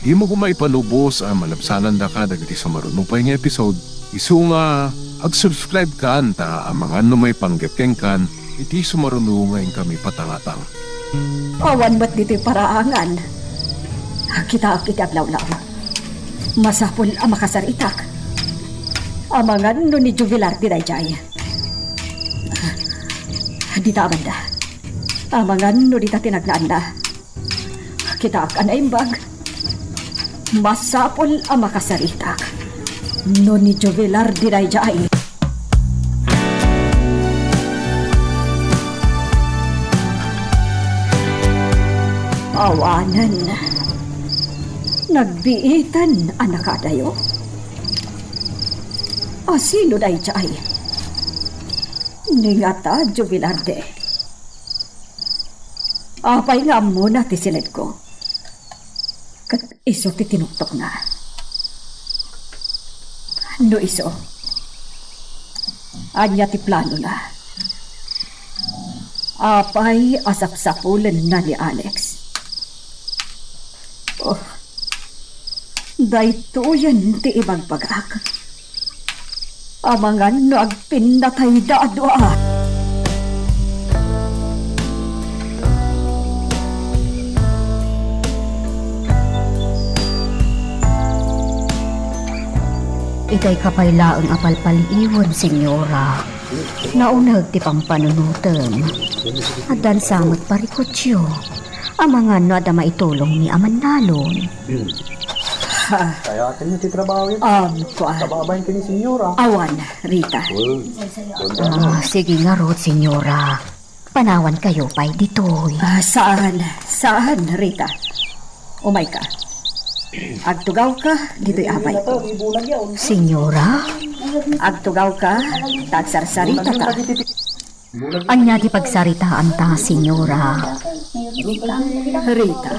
dimo koma ipalubos a malabsanandaka dagiti sumaruno pay nga episode. Isu nga, ag-subscribe kan ta amangan no maipanggep kenkan iti sumaruno nga inkami patangatang. Awan met ditoy paraangan. Kitaak iti aglawlaw. Masapul a makasaritak. Amangan no ni Jubilar ti daydiay. Dita a banda. Amangan no dita ti nagnaanna. Kitaak a naimbag. Masapul a makasaritak. No ni Jubilar ti daydiay. Awanen. Nagbiitan a nakadayo. A sino daydiay? Ni ngata, Jubilar ti. Apay nga ammona ti siledko? Ket isu ti tinuktokna. No isu, ania ti planona? Apay a sapsapulenna ni Alex? Oh, daytoyen ti ibagbagak. Amangan no agpinnatayda a dua. Itay ka pay laeng a palpaliiwen, Senyora. Nauneg ti pampanunotem. Addan sa met parikutyo. Amangan no adda maitulongmi a mannalon. Hmm. Ha. Kaya atin ti trabaho yan. Um, kuan. Kababayan ka ni Senyora. Awan, Rita. Well, Ah, sige ngarud, Senyora. Panawan kayo pay ditoy. Ah, saan? Saan, Rita? Umay ka. Agtugaw ka ditoy abay ko. Senyora? Agtugaw ka, ta agsarsarita ta. Ania ti pagsaritaanta, Senyora? Rita,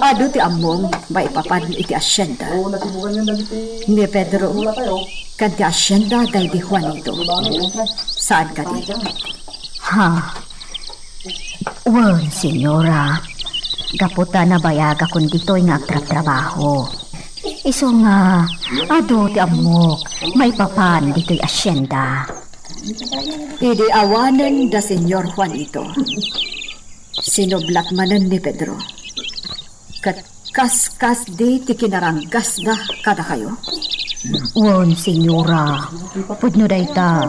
adu ti ammom maipapan iti asienda ni Pedro ken ti asienda daydi Juanito. Saan kadi? Ha? Wen, Senyora. Gapu ta nabayagakon ditoy nga agtrabtrabaho. Isu nga, adu ti ammok maipapan ditoy asienda. Idi awanen da Señor Juanito, sinublat manen ni Pedro. Ket kaskasdi ti kinaranggasda kadakayo? Wen, Señora, pudno dayta.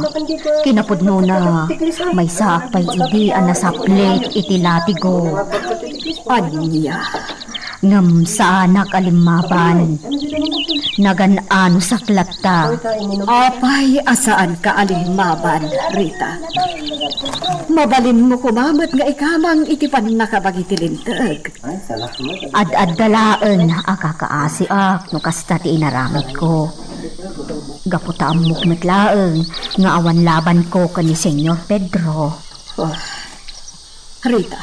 Kinapudnona, maysaak pay idi a nasaplik iti latigo. Ania? Ngem saanak a limmaban. Nagan-anosak latta. Apay a saanka a limmaban, Rita? Mabalinmo koma met nga ikamang iti pannakabagi ti Linteg. Ad-adda laeng a kakaasiak no kasta ti inaramidko. Gapu ta ammok met laeng nga awan labanko ken ni Señor Pedro. Oh. Rita,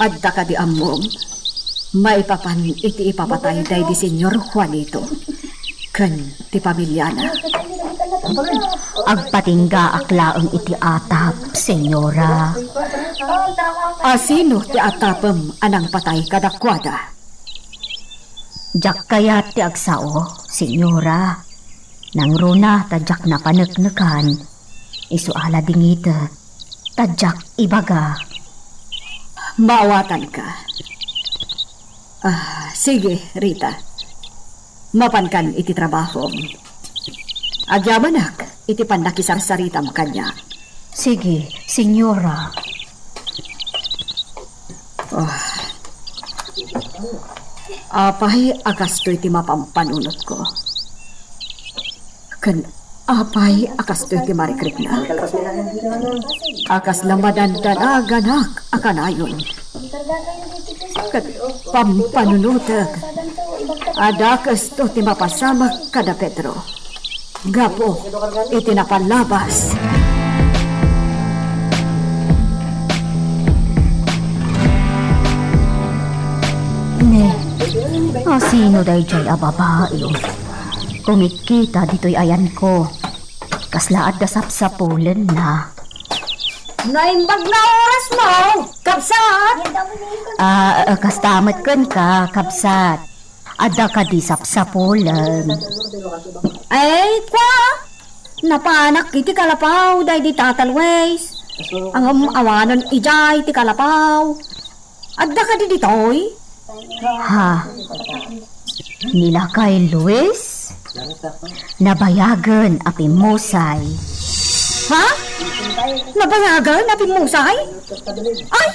adda kadi ammom maipapan iti ipapatay daydi Señor Juanito ken ti pamiliana? Agpatinggaak laeng iti atap, Senyora. Asino ti atapem a nangpatay kadakuada? Diak kayat ti agsao, Senyora. Nangruna ta diak napaneknekan, isu a la dingitek ta diak ibaga. Maawatanka. Ah, sige, Rita. Mapankan iti trabahom. Agyamanak iti pannakisarsaritam kaniak. Sige, Senyora. Ah. Apay a kastoy ti mapampanunotko? Ken apay a kastoy ti marikrikna? A kasla madandanaganak a kanayon. Ket pampanunotek a dakesto ti mapasamak kada Pedro gapu iti napalabas. Ne, asino daydiay a babai? Kumitkita ditoy ayanko. Kasla adda sapsapulenna. Naimbag nga oras mo, kabsat! Ah, ah, kasta met kenka, kabsat. Adda kadi sapsapulen? Ay, kwa! Napanak iti kalapaw, daydi Tata Luis. Ngem awanen idiay ti kalapaw. Adda kadi ditoy? Ha? Ni Lakay Luis? Nabayagen a pimmusay. Ha? Nabayagen a pimmusay? Ay!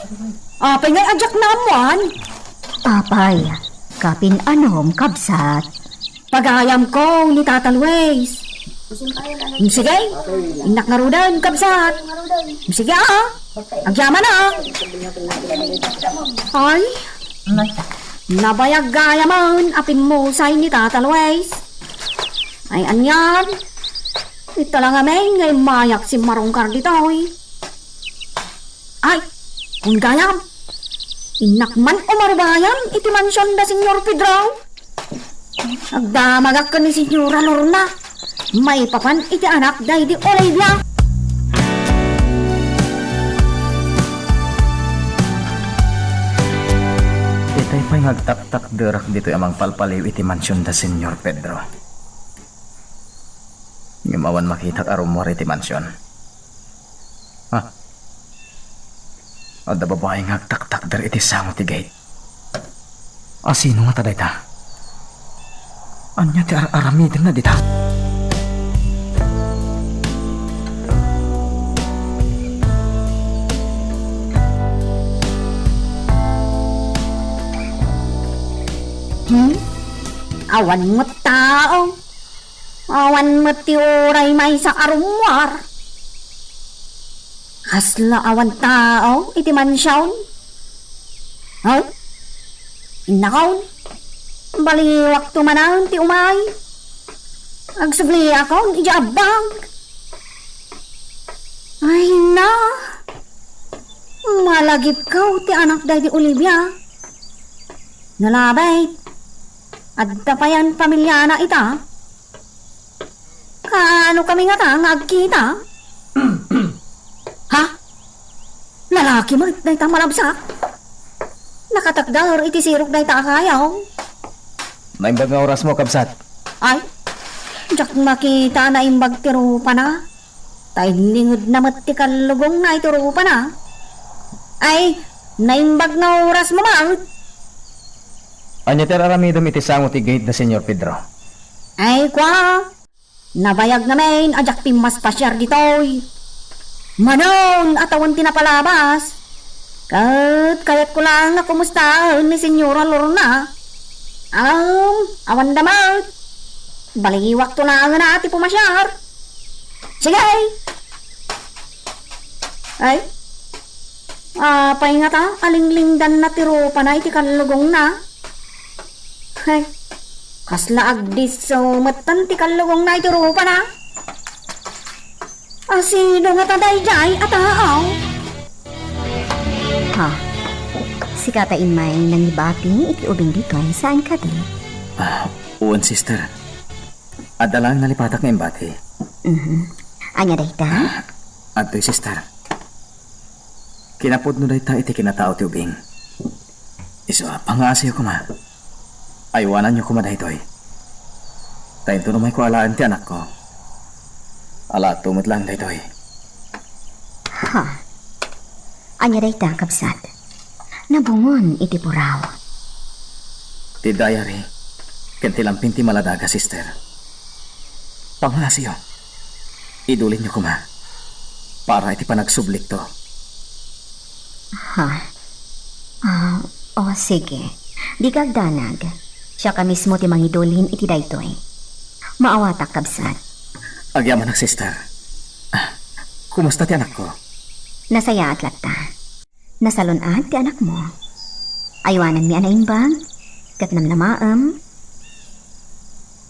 Apay ngay a diak naammuan? Apay, kapin-anom, kabsat? Pagayamko ni Tata Luis. Sige, innak ngaruden, kabsat. Sige, ah. Agyaman, ah. Ay, nabayag gayam a pimmusay ni Tata Luis. Ay, anian? Ita la ngamin nga immayak simmarungkar ditoy. Ay, kun gayam, innak man umarubayan iti mansion da Señor Pedro. Agdamagak ken ni Señora Lorna maipapan iti anak daydi Olivia. Itay pay nga agtaktakderak ditoy a mangpalpaliw iti mansion da Señor Pedro. Ngem awan makitak a rummuar iti mansion. Ha? Adda babai nga agtaktakder iti sango ti gate. Asino ngata dayta? Ania ti ar-aramidenna dita? Hmm? Awan met tao. Awan met ti uray maysa a rummuar. Kasla awan tao iti mansion? Haw? Innakon, baliwakto manen ti umay. Agsubliakon idiay abbag. Ay na, malagipko ti anak daydi Olivia. Nalabit, adda payen pamiliana ita? Kaano kami ngata nga agkita? Ha? Lalaki met dayta malabsak? Nakatakder iti sirok dayta a kayo? Naimbag nga orasmo, kabsat. Ay, diak makita a naimbag ti rupana. Ta inlingedna met ti kallugongna iti rupana. Ay, naimbag nga orasmo met. Ania ti ar-aramidem iti sango ti gate da Señor Pedro? Ay, kwa, nabayag ngamin a diak pimmaspasiar ditoy. Manen a tawen ti napalabas. Ket kayatko laeng nga kumustaen ni Señora Lorna. Am, awan da met. Baliwakto laeng a ti pumasiar. Sige! Ay, apay ngata, alinglingdanna ti rupana iti kallugongna? Ay, kasla agdisso metten ti kallugongna iti rupana? Asino ngata daydiay a tao? Ha? Sika ta immay nangibati iti ubing ditoy, saan kadi? Ah, wen, sister. Adda laeng nalipatak nga imbati. Mhm. Ania dayta? Adtoy, sister. Kinapudno dayta iti kinatao ti ubing. Isu a, pangngaasiyo koma. Aywananyo koma daytoy. Ta inton umayko alaen ti anakko, alaatto met laeng daytoy. Ha? Ania dayta, kabsat? Nabungon iti puraw. Ti diary ken ti lampin ti Maladaga, sister. Pangngaasiyo, idulinyo koma para iti panagsublikto. Ha? Ah, o, sige. Dika agdanag. Siak a mismo ti mangidulin iti daytoy. Maawatak, kabsat. Agyamanak, sister. Ah, kumusta ti anakko? Nasayaat latta. Nasalun-at ti anakmo. Aywananmi a naimbag, ket namnamaem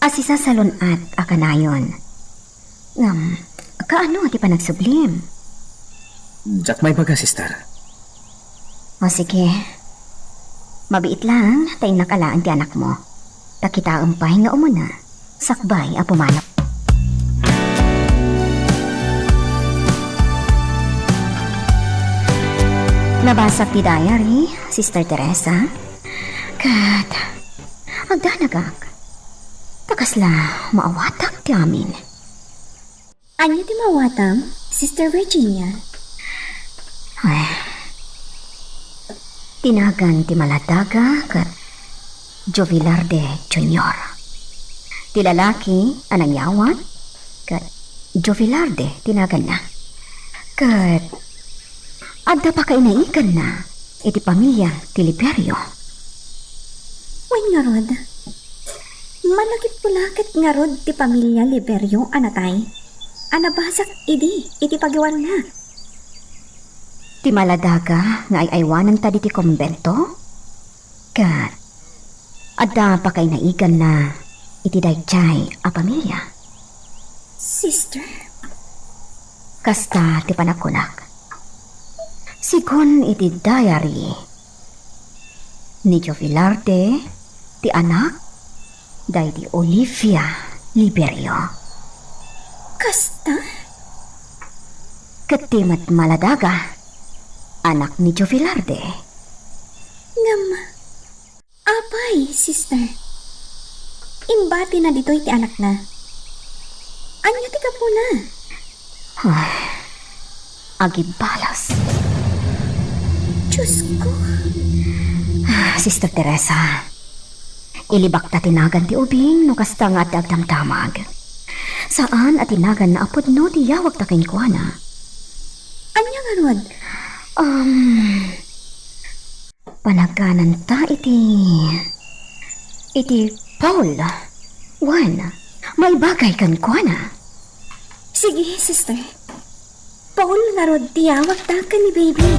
a sisasalun-at a kanayon. Ngem, kaano ti panagsublim? Diak maibaga, sister. O sige. Mabiit laeng ta innak alaen ti anakmo. Ta kitaem pay nga umuna, sakbay a pumanaw. Nabasak ti diary, Sister Teresa. Ket agdanagak. Ta kasla maawatak ti amin. Ania ti maawatam, Sister Virginia? Ay. Ti nagan ti Maladaga ket Joe Velarde Junior. Ti lalaki a nangyawat ket Joe Velarde ti naganna. Ket adda pakainaiganna iti pamilia ti Liberio. Wen ngarud, managipulaket ngarud ti pamilia Liberio a natay a nabasak idi iti pagiwanna. Ti Maladaga nga ay-aywananta diti kumbento? Ket adda pakainaiganna iti daydiay a pamilia. Sister? Kasta ti panagkunak. Sigun iti diary, ni Joe Velarde ti anak daydi Olivia Liberio. Kasta? Ket ti met Maladaga, anak ni Joe Velarde. Ngem, apay, sister? Imbatina ditoy ti anakna. Ania ti gapuna? Ay, agibalas. Diyos ko. Ah, Sister Teresa, ilibakta ti nagan ti ubing no kasta nga adda agdamdamag. Saan a ti naganna a pudno ti yawagta kenkuana. Ania ngarud? Um, panagananta iti, iti Paul. Wen, maibagay kenkuana. Sige, sister. Paul ngarud ti yawagta ken ni baby.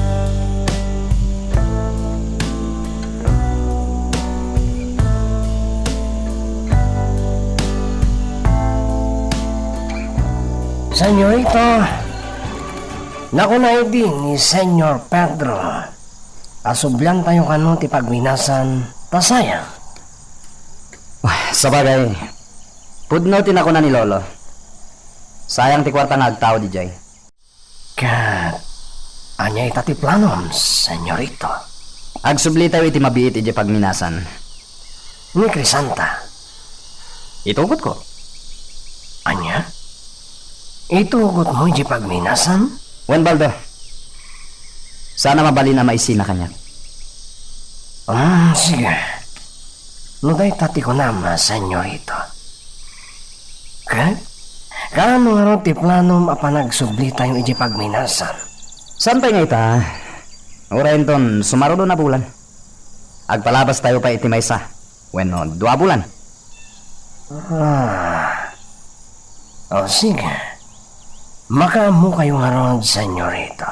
Senyorita, nakuna idi ni Senyor Pedro a subliantayo kano ti pagminasan ta sayang. Wah, sabagay, pudno ti nakuna ni Lolo. Sayang ti kuarta nga agtaud idiay. Ket ania ita ti planom, senyorito? Agsublitayo iti mabiit idiay pagminasan. Ni Crisanta. Itugotko. Ania? Itugotmo idiay pagminasan? Wen, Baldo. Sana mabalin a maisina kaniak. Ah, sige. No dayta ti kunam, senyorito. Ket? Kaano ngarud ti planom a panagsublitayo idiay pagminasan? Saan pay nga ita, uray inton sumaruno a bulan, agpalabastayo pay iti maysa wenno dua a bulan. Ah. O, sige. Makaammokayo ngarud, senyorito.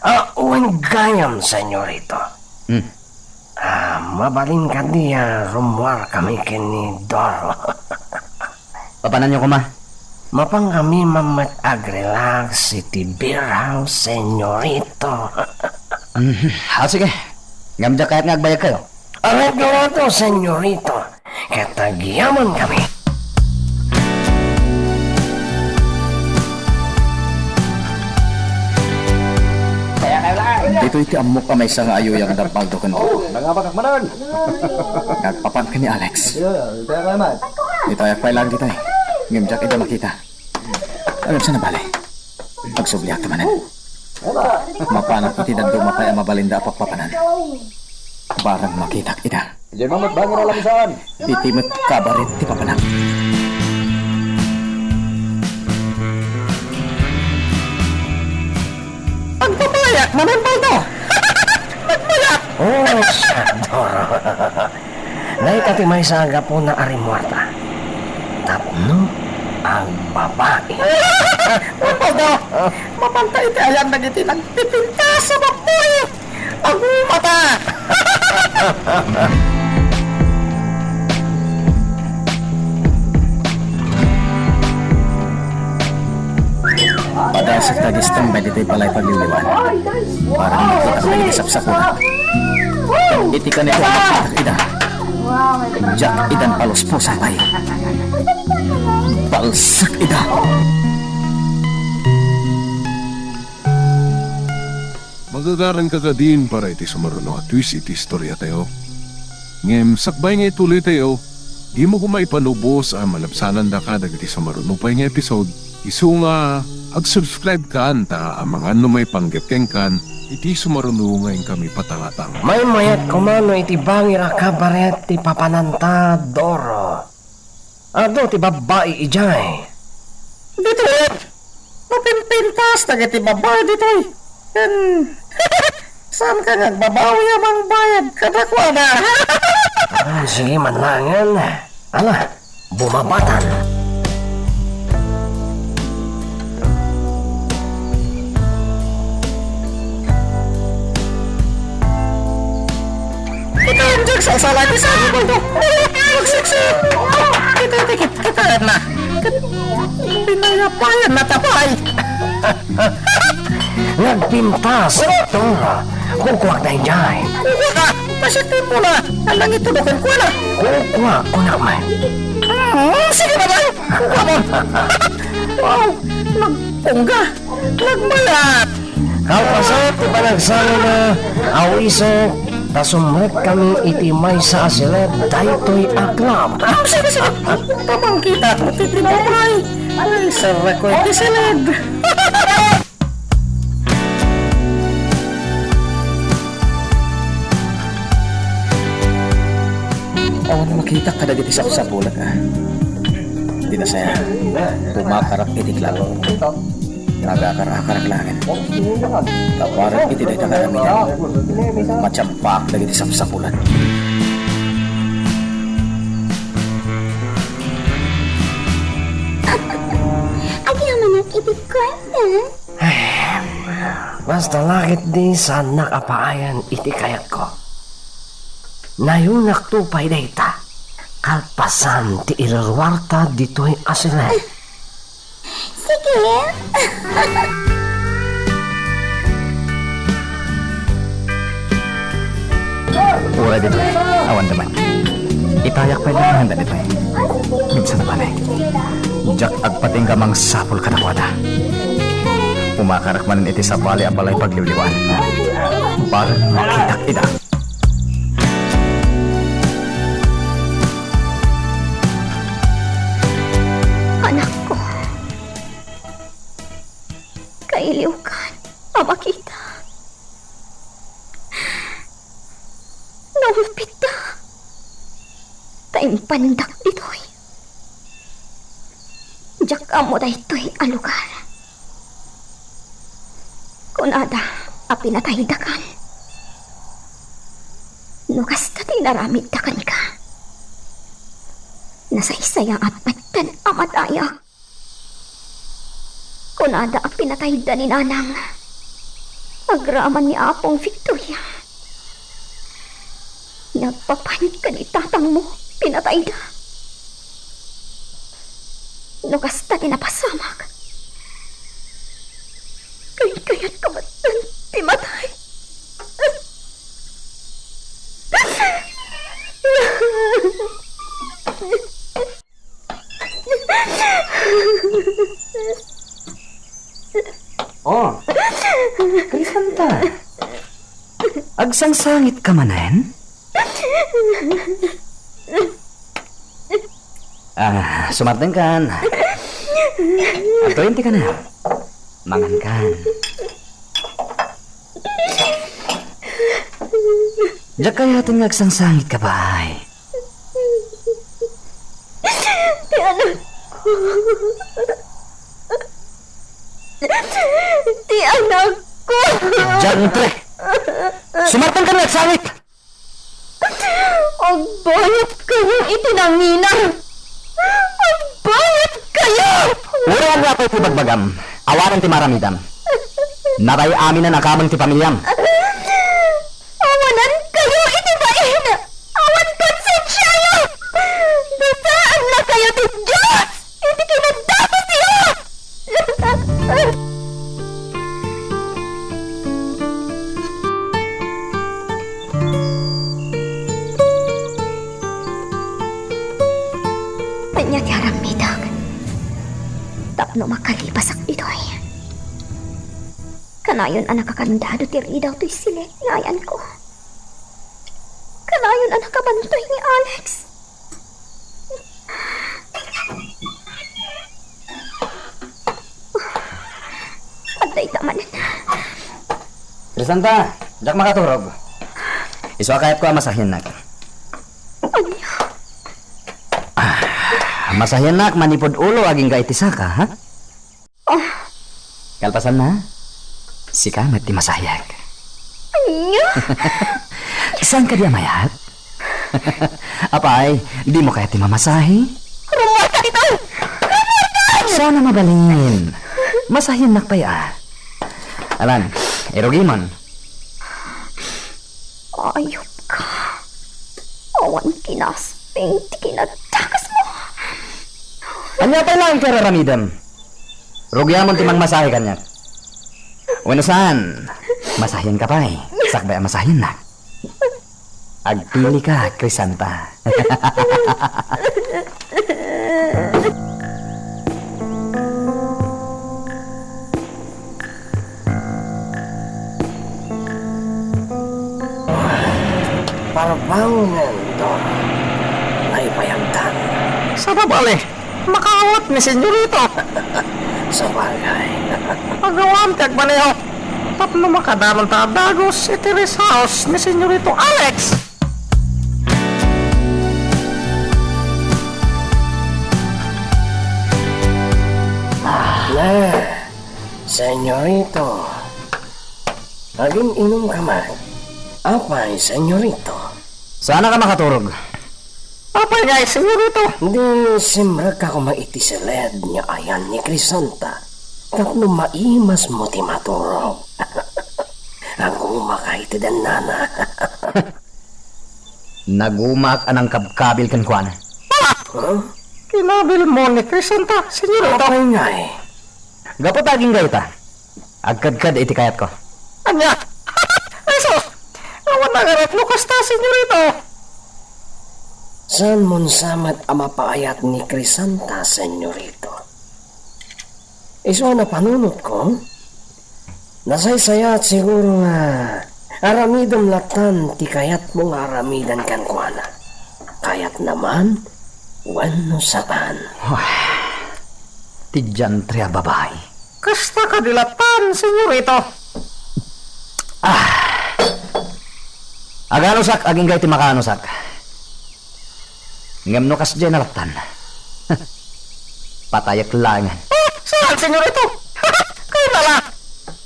Ah, wen gayam, senyorito. Hmm. Ah, mabalin kadi a rummuarkami ken ni Doro? Papananyo koma? Mapankami mammet agrelax iti beer house, senyorito. Mhm. Ah, sige. Ngem diak kayat nga agbayagkayo. Areglo lato, senyorito. Ket agyamankami. Daytoy ti ammok a maysa nga ayuyang da Baldo ken Doro. Oh, nangabakak manen. Nagpapan ken ni Alex. Iyo, kaya ka naman. Itayak pay laeng ditoy. Ngem diak ida makita. Ngem saan a bale? Agsubliakto manen. Mapanak iti dadduma pay a mabalinda a pakpapanan. Barang makitak ida. Diay mamet bangir a lamisan. Iti met kabaret ti papanak. Agbabayak manen, Baldo! Agbayak! Oh, Sandor. Dayta ti maysa a gapuna a rimmuarta. Tapno agbabai. Baldo! Mapanta iti ayan dagiti nagpipintas a babbuy! Agumata! Padasek ta agistambay ditoy balay pagliwliwan. Para makita ko dagiti sapsapulan. Iti kanito a makita ida. Diak idan palusposa pay. Balsek ida. Magagaranka kadin para iti sumaruno a twist iti istoriatayo. Ngem sakbay nga ituloytayo, dimo koma ipanubos a malabsanandaka dagiti sumaruno pay nga episode, isu nga agsubscribe kan ta amangan no maipanggep kenkan iti sumaruno nga inkami patangatang. Maymayat koma no iti bangir a kabaret ti papananta, Doro. Adu ti babbai idiay. Ditoy, mapimpintas dagiti babbai ditoy. Ken, saan ka nga agbabawi a mangbayad kadakuada? Ah, sige man laengen. Ala, bumabatan. Kita ang Jack sa sala ni Sandy Baldo. Magsiksi. Kita, kita, kita, kita na. Pinayapayan na tapay. Nagpintas, Dora. Kukuak na idiay. Kukuak na. Pasitin mo na. Alang ito na kukuak na. Kukuak ko na man. Hmm, sige na lang. Kukuak mo. Wow, nagpungga. Nagmayat. Kalpasan ti panagsarona, awisek, ta sumrekkami iti maysa a siled daytoy a club. Ah, sige, sige. Tapang kita ko ti tinapay. Ay, sarako iti siled. Awan makitak kadagiti sapsapulan, ah. Di na saya. Pumakarak iti club. Nagakar-akarak laeng. Kaparang iti dayta nga aramiden, matiampak dagiti sapsapulan. Agyamanak iti kuarta. Basta la ketdi saannak a paayan iti kayatko. Nayonakto pay dayta, kalpasan ti iruruarta ditoy a siled. Sige. Uray ditoy, awan da man. Itayak pay laeng ditoy. Ngem saan a bale? Diak agpatingga a mangsapul kadakuada. Umakarak manen iti sabali a balay pagliwliwan. Para makitak ida. Anakko, kailiwkan a makita. Naulpitta. Ta impandak ditoy. Diak ammo daytoy a lugar. Kunada a pinataydakan. No kasta ti inaramidda kenka, nasaysayaat metten a matayak. Kunada a pinatayda ni Nanang agraman ni Apong Victoria. Nagpapan ken ni tatangmo, pinatayda. No kasta ti napasamak, kankayatko met ti matay. Oh, Crisanta. Agsangsangitka manen? Ah, sumartenkan. Adtoyen ti kanem. Mangankan. Diak kayaten nga agsangsangitka, bay. Ti anakko. Ti anakko. Diantre! Sumartenkan nga agsangit! Agbayat kayo iti nangina! Agbayat kayo! Uray nga apay ti bagbagam, awanen ti maramidam. Natay amin a nakameng ti pamiliam. Awanan kayo iti bain! Awan konsensiayo! Dusaanna kayo ti Dios iti kinadakesyo! Ania ti aramidek tapno makalipasak ditoy? Kanayon a nakakandado ti ridaw toy silet nga ayanko. Kanayon a nakabantoy ni Alex. Adda ita manen. Crisanta, diak makaturog. Isu a kayatko a masahiennak. Ania? Ah, masahiennak manipud ulo agingga iti saka, ha? Ah. Kalpasanna, sika met ti masahiek. Ania? Saan kadi a mayat? Apay, dimo kayat ti mamasahe? Rummuarka ditoy! Rummuarka! Saan a mabalin. Masahiennak pay a. Alan, irugimon. Ayupka. Awan kinasping ti kinadakesmo. Ania pay laeng ti ar-aramidem? Rugiamon ti mangmasahe kaniak. Wenno saan, masahienka pay, sakbay a masahiennak. Agpilika, Crisanta. Parbangen, Dora. Naibayagdan. Sabali, makaawat ni Senyorito. Sabagay. Agawan ti agmaneho tapno makadamanta a dagus iti rest house ni Senyorito Alex. Ah, Senyorito, agin-inumka man. Apay, Senyorito? Saanka makaturog? Apay ngay, Senyorito? Di simrekka koma iti siled nga ayan ni Crisanta tapno maimasmo ti maturog. Agumaka iti dennana. Nagumaak a nangkabkabil kenkuana. Huh? Kinabilmo ni Crisanta, Senyorito? Apay ngay? Gapu ta agingga ita, agkedked iti kayatko. Ania? Ay sus! Awan a garek no kasta, Senyorito. Saanmon sa met a mapaayat ni Crisanta, Senyorito. Isu a napanunotko, nasaysayaat siguro nga aramidem lattan ti kayatmo nga aramidan kenkuana. Kayatna man wenno saan. Ti diantre a babai. Kasta kadi lattan, Senyorito? Ah. Aganusak, agingga iti makanusak. Ngem no kasdiay a lattan, patayek laengen. Ah, saan, Senyorito? Kayo na la!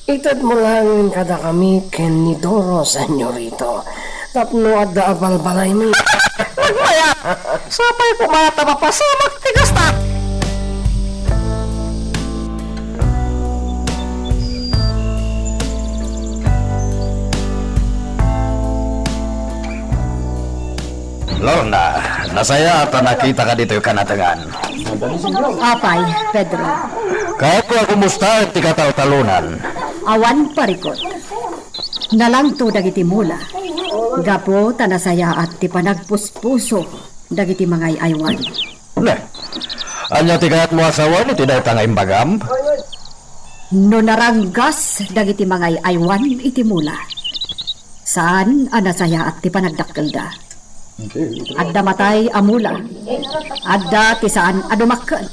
Itedmo laengen kadakami ken ni Doro, Senyorito, tapno adda a balbalaymi. Nagmayat! Sapay koma ta mapasamak ti kasta! Lorna, nasayaat a nakitaka ditoy kanatengan. Apay, Pedro. Kayatko a kumustaen ti kataltalonan. Awan parikut. Nalangto dagiti mula. Gapu ta nasayaat ti panagpuspuso dagiti mangay-aywan. Ne, ania ti kayatmo a sawen iti dayta nga imbagam? No naranggas dagiti mangay-aywan iti mula, Saan a nasayaat ti panagdakkelda. Adda matay a mula. Adda ti saan a dumakkel.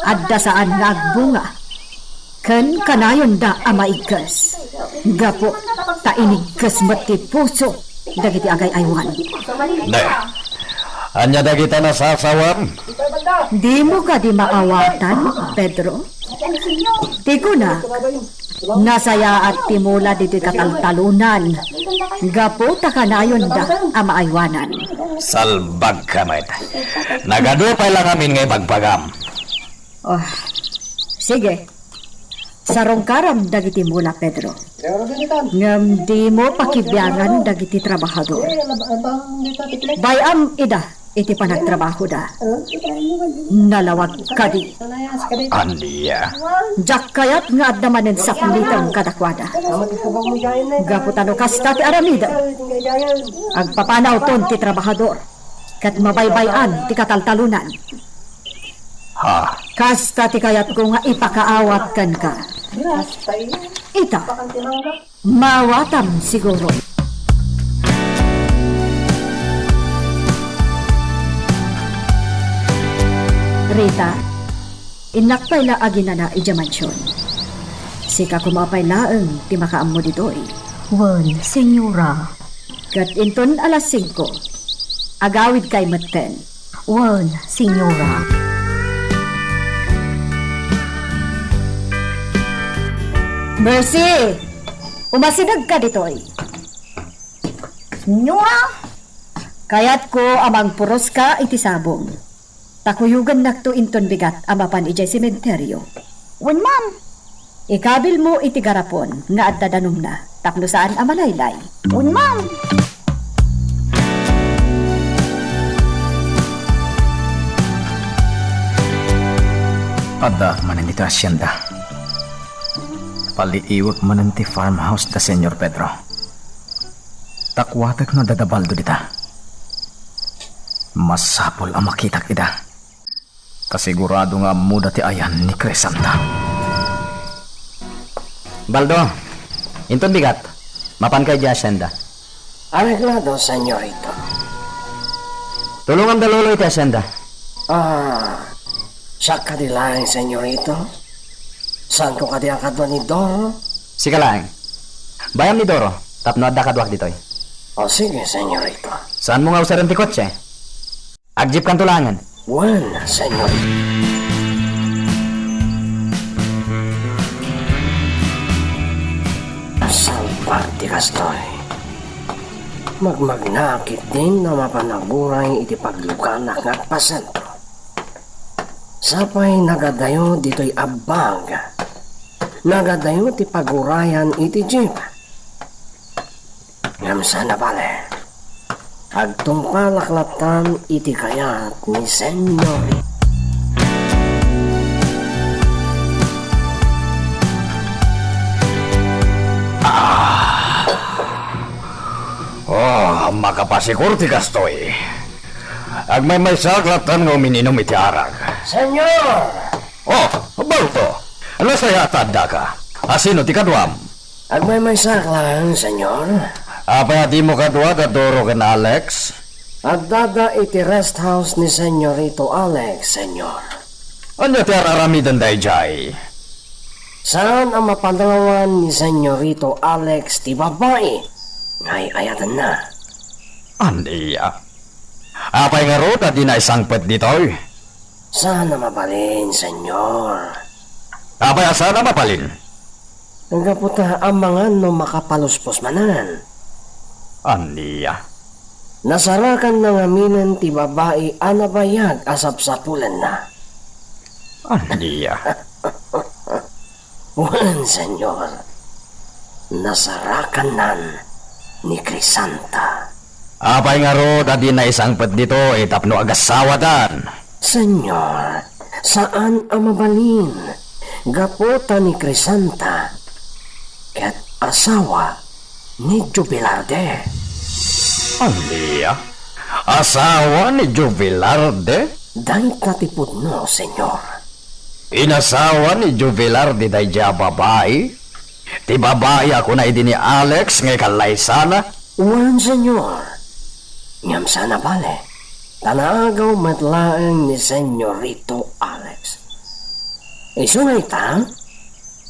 Adda saan nga agbunga. Ken kanayonda a maigges. Gapu ta inigges met ti puso dagiti agay-aywan. Ne, ania dagita nasasawam? Dimo kadi maawatan, Pedro? Ti kunak, nasayaat ti mula ditoy kataltalunan, gapu ta kanayonda a maaywanan. Salbagka met. Nagadu pay la ngamin nga ibagbaga. Oh, sige. Sarungkaram dagiti mula, Pedro. Ngem dimo pakibiangan dagiti trabahador. Bay-am ida iti panagtrabahoda. Nalawag kadi. Ania? Diak kayat nga adda manen saplitem kadakuada. Gapu ta no kasta ti aramidem, agpapanawton ti trabahador, ket mabaybay-an ti kataltalunan. Ha? Kasta ti kayatko nga ipakaawat kenka. Ita, maawatam siguro. Rita, innak pay la aginana idiay mansion. Sika koma pay laeng ti makaammo ditoy. Wen, senyora. Ket inton alas singko, agawidkay metten. Wen, senyora. Mercy! Umasidegka ditoy. Senyora? Kayatko a mangpuroska iti sabong. Ta kuyogennakto inton bigat a mapan idiay sementerio. Wen, ma'am. Ikabilmo iti garapon nga adda danumna tapno saan a malaylay. Wen, ma'am. Addaak manen iti hacienda. Paliiwek manen ti farmhouse da Señor Pedro. Ta kuatek no adda da Baldo dita. Masapul a makitak ida. Kasigurado nga ammoda ti ayan ni Crisanta. Baldo, inton bigat, mapanka idiay hacienda. Areglado, senyorito. Tulongam da Lolo iti hacienda. Ah, siak kadi laeng, senyorito? Saanko kadi a kadua ni Doro? Sika laeng. Bay-am ni Doro, tapno adda kaduak ditoy. O, sige, senyorito. Saanmo nga usaren ti kotse? Agjipkanto laengen. Wen, senyor. Salbag ti kastoy. Magmagna ketdin a mapan aguray iti pagluganak nga agpasentro. Sapay nagadayo ditoy abbag. Nagadayo ti pagurayan iti jeep. Ngem saan a bale, agtungpalak lattan iti kayat ni Senyor. Ah! Oh, makapasikur ti kastoy. Agmaymaysaak lattan nga umin-inum iti arak. Senyor! Oh, Baldo! Nasayaat ta addaka. Asino ti kaduam? Agmaymaysaak laeng, senyor. Apay a dimo kadua da Doro ken Alex? Addada iti rest house ni Senyorito Alex, senyor. Ania ti ar-aramidenda idiay? Saan a mapanawan ni Senyorito Alex ti babai nga ay-ayatenna. Ania? Apay ngarud a di naisangpet ditoy? Saan a mabalin, senyor. Apay a saan a mabalin? Gapu ta amangan no makapaluspos manen. Ania? Nasarakanna ngaminen ti babai a nabayag a sapsapulenna. Ania? Wen, senyor. Nasarakannan ni Crisanta. Apay ngarud a di naisangpet ditoy tapno agasawadan? Senyor, saan a mabalin. Gapu ta ni Crisanta ket asawa ni Jubilarde. Ania? Asawa ni Jubilarde? Dayta ti pudno, senyor. Inasawa ni Jubilarde daydiay a babai? Ti babai a kuna idi ni Alex nga ikallaysana? Wen, Senyor. Ngem saan a bale, ta naagaw met laeng ni Senyorito Alex. Isu nga ita,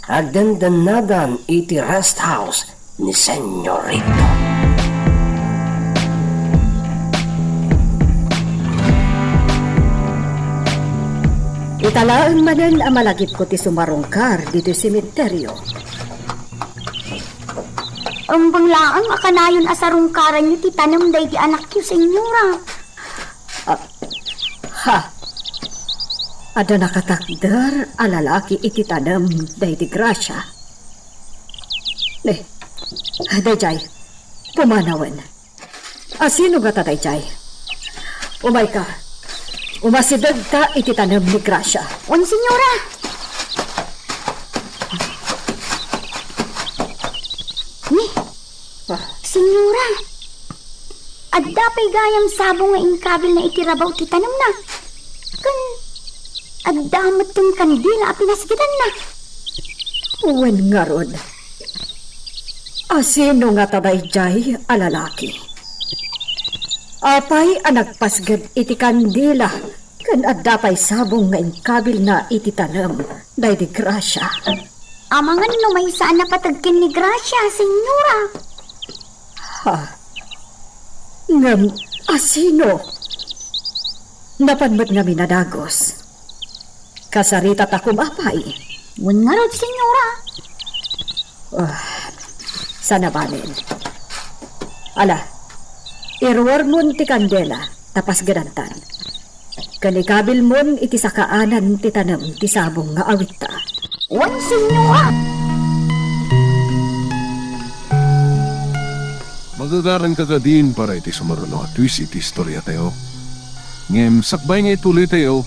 agdendennadan iti rest house ni Senyorito. Ita laeng manen a malagipko ti sumarungkar ditoy sementerio. Umbeng laeng a kanayon a sarungkaranyo ti tanem daydi anakyo, Senyora. Ah, ha. Adda nakatakder a lalaki iti tanem daydi Gracia. Ne, dayjay, pumanawen. Asino ngata dayjay? Umayka. Umasidegta iti tanem ni Gracia. Wen, Senyora. Ni, Ah. Senyora, adda pay gayam sabong nga inkabilna iti rabaw ti tanemna. Ken adda metten kandila a pinasgedanna. Wen ngarud, asino ngata dayjay a lalaki? Apay a nagpasged iti kandila ken adda pay sabong nga inkabilna iti tanem daydi Gracia? Amangan no maysa a napateg ken ni Gracia, Senyora. Ha? Ngem asino? Napan met ngamin a dagus. Kasaritata koma pay. Wen ngarud, Senyora. Ah, saan a balen. Ala, iruarmon ti kandela, ta pasgedantan. Ken ikabilmon iti sakaanan ti tanem ti sabong nga awitta. Wen, Senyora. Magagaranka kadin para iti sumaruno a twist iti istoriatayo. Ngem sakbay nga ituloytayo,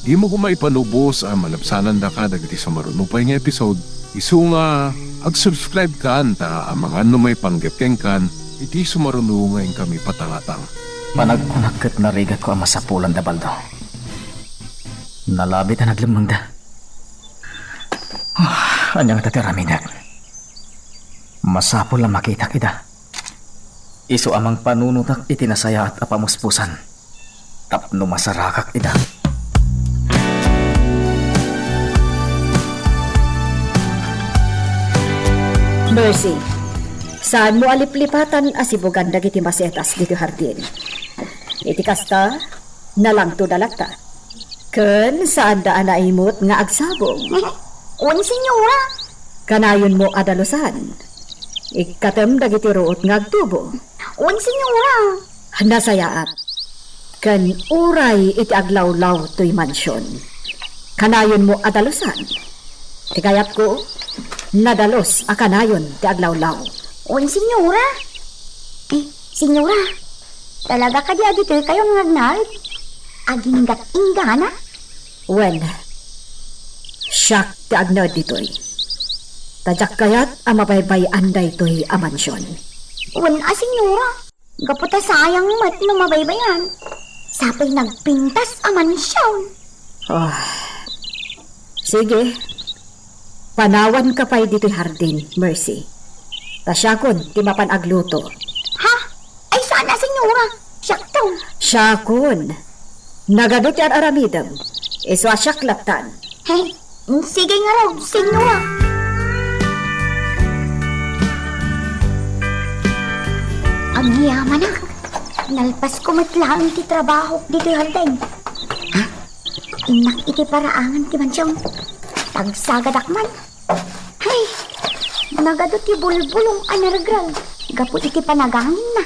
dimo koma ipanubos a malabsanandaka dagiti sumaruno pay nga episode, isu nga ag-subscribe kan ta amangan no maipanggep kenkan iti sumaruno nga inkami patangatang. Panagkunak ket narigatko a masapulan da Baldo. Nalabit a naglemmengda. Ah, ania ngata ti aramidek? Masapul a makitak ida. Isu a mangpanunotak iti nasayaat a pamuspusan tapno masarakak ida. Mercy, saanmo a liplipatan a sibugan dagiti masetas ditoy hardin. Iti kasta, nalangtoda latta. Ken saanda a naimut nga agsabong. Wen, Senyora. Kanayonmo a dalusan. Ikkatem dagiti ruot nga agtubo. Wen, Senyora. Nasayaat. Ken uray iti aglawlaw toy mansion, kanayonmo a dalusan. Ti kayatko, nadalus a kanayon ti aglawlaw. Wen, Senyora. Eh, Senyora, talaga kadi a ditoykayon nga agnaed? Aginggat-inggana? Wen, siak ti agnaed ditoy. Ta diak kayat a mabaybay-an daytoy a mansion. Wen a, Senyora. Gapu ta sayang met no mabaybayan. Sapay nagpintas a mansion. Ah, sige. Panawanka pay ditoy hardin, Mercy. Ta siakon ti mapan agluto. Ha? Ay, saan a, Senyora. Siakto. Siakon. Nagadu ti ar-aramidem. Isu a siak lattan. Hey, sige ngarud, Senyora. Agyamanak. Nalpasko met laeng ti trabahok ditoy hardin. Ha? Innak iti paraangan ti mansion. Tagsagadak man. Hay! Nagadu ti bulbulong a naregreg gapu iti panaganginna.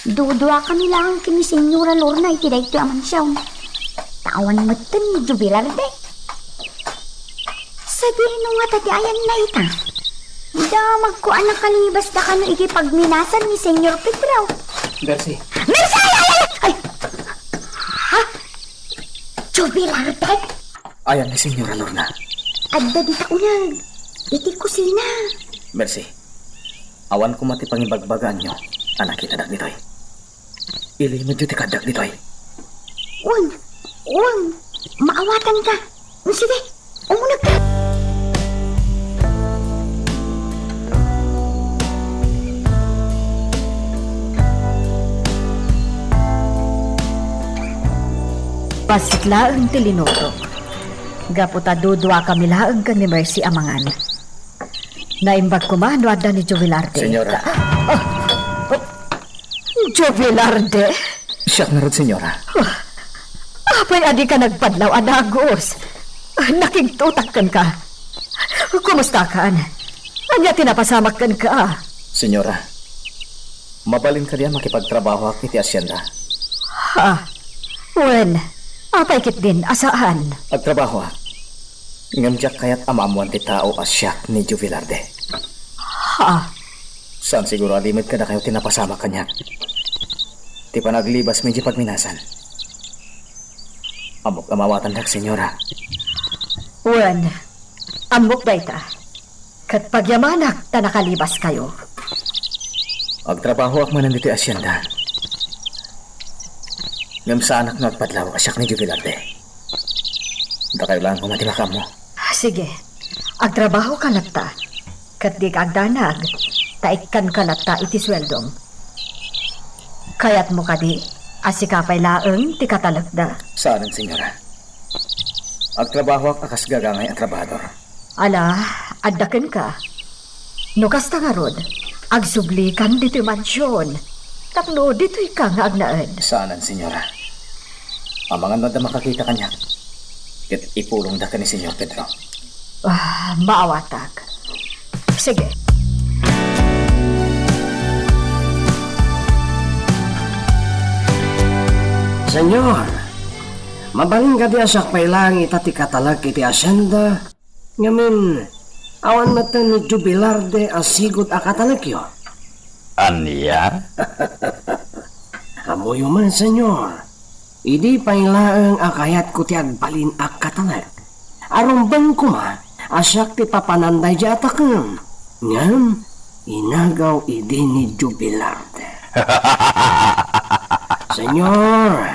Duduakami laeng ken ni Senyora Lorna iti daytoy a mansion. Ta awan metten ni Jubilar de. Sadino ngata ti ayanna ita? Damagko a nakalibasda kano iti pagminasan ni Senyor Pedro. Mercy. Mercy! Ay, ay, ay, ay! Ha? Jubilar de? Ayan ni Senyora Lorna. Adda dita uneg, iti kusina. Mercy, awan koma ti pangibagbagaanyo a nakitadak ditoy. Ilimedyo ti kaaddak ditoy. Wen, wen, maawatanka. Sige, umunegka. Bassit laeng ti linutok. Gapu ta duduakami laeng ken ni Mercy a mangan. Naimbag koma no adda ni Jubilarde. Senyora. Ah! Oh! Jubilarde? Siak ngarud, senyora. Ah, apay a dika nagpadlaw a dagus? Ah, nakigtutak kenka. Kumustakan? Ania ti napasamak kenka? Senyora, mabalin kadi a makipagtrabahoak iti asienda? Ha? Wen, apay ketdin a saan? Agtrabahoak. Ngem diak kayat a maammuan ti tao a siak ni Jubilarde. Ha? Saan siguro a di met kadakayo ti napasamak kaniak ti panaglibasmi idiay pagminasan. Ammok a maawatandak, senyora. Wen, ammok dayta. Ket pagyamanak ta nakalibaskayo. Agtrabahoak manen ditoy asienda. Ngem saanak no agpadlaw a siak ni Jubilarde. Dakayo laeng koma ti makaammo. Sige, agtrabahoka latta, ket dika agdanag, ta ikkanka latta iti sueldom. Kayatmo kadi a sika pay laeng ti katalekda? Saanen, senyora. Agtrabahoak a kas gagangay a trabahador. Ala, adda kenka. No kasta ngarud, agsublikan ditoy mansion. Tapno ditoyka nga agnaed. Saanen, senyora. Amangan no adda makakita kaniak, ket ipulongda ken ni Senyor Pedro. Ah, maawatak. Sige. Senyor, mabalin kadi a siak pay laeng ita ti katalek iti asienda? Ngamin, awan metten ni Jubilarde a sigud a katalekyo. Ania? Ammoyo man, Senyor. Idi pay laeng a kayatko ti agbalin a katalek, arumbeng koma a siak ti papanan daydiay a takem. Ngem, inagaw idi ni Jubilarde. Senyor,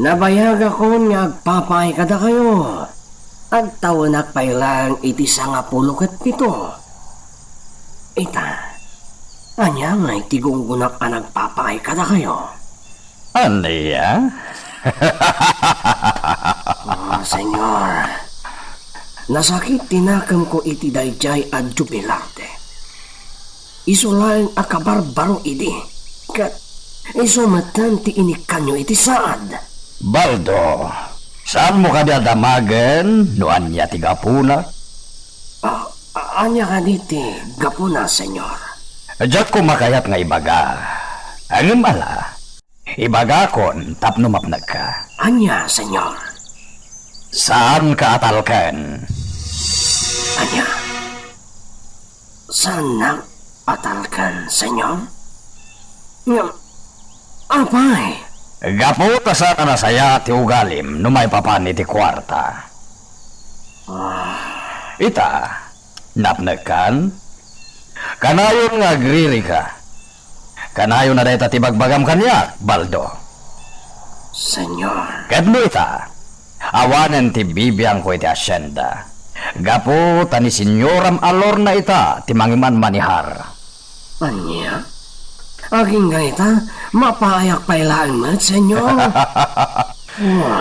nabayagakon nga agpapaay kadakayo. Agtawenak pay laeng iti sangapulo ket pito. Ita, ania ngay ti gunggonak a nagpapaay kadakayo? Ania? Ah, Senyor, nasakit ti nakemko iti daydiay a Jubilarte. Isu laeng a kabarbaro idi, ket isu metten ti inikkanyo iti saad. Baldo, saanmo kadi a damagen no ania ti gapuna? Ah, a-, ania kadi ti gapuna, Senyor? Diak koma kayat nga ibaga. Ngem ala, ibagakon tapno mapnekka. Ania, Senyor? Saanka a talken. Ania? Saannak a talken, Senyor? Ngem, apay? Gapu ta saan a nasayaat ti ugalim no maipapan iti kuarta. Ah. Ita, napnekkan? Kanayon nga agririka. Kanayon a dayta ti bagbagam kaniak, Baldo. Senyor. Ket no ita, awanen ti bibiangko iti asienda. Gapu ta ni Senyoram a Lorna ita ti mangimanmanihar. Ania? Agingga ita, mapaayak pay laeng met, Senyor.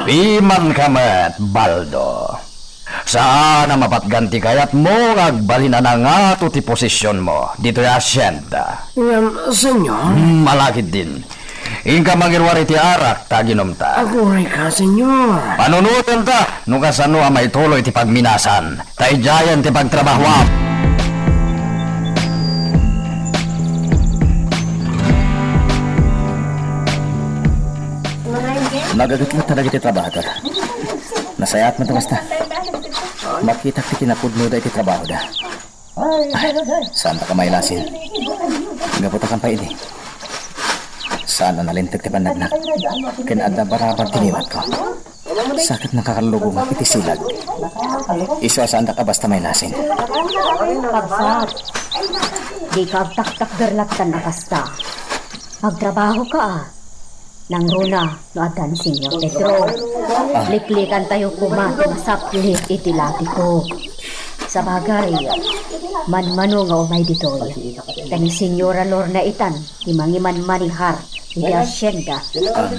Pimanka met, Baldo. Saan a mapatgan ti kayatmo nga agbalin a nangato ti posisionmo ditoy asienda. Ngem, Senyor? Hmm, ala ketdin. Inka mangiruar iti arak ta aginumta. Aguray ka, Senyor. Panunotenta no kasano a maituloy ti pagminasan. Ta idiayen ti pagtrabahoam. Nagagetlatta dagiti trabahador. Nasayaat man ti kasta. Makitak ti kinapudnoda iti trabahoda. Ay, saandak a mailasin. Gapu ta kampay idi, saan a nalinteg ti pannagnak. Ken adda barabag ti liwatko. Sa ket nakakalugongak iti silag. Isu a saandak a basta mailasin. Kabsat, dika agtaktakder lattan a kasta. Agtrabahoka a. Nangruna no adda ni Senyor Pedro. Ah. Liklikantayo koma ti masaplit iti latiko. Sabagay, manmano nga umay ditoy. Ta ni Senyora Lorna itan ti mangimanmanihar iti asienda. Ah.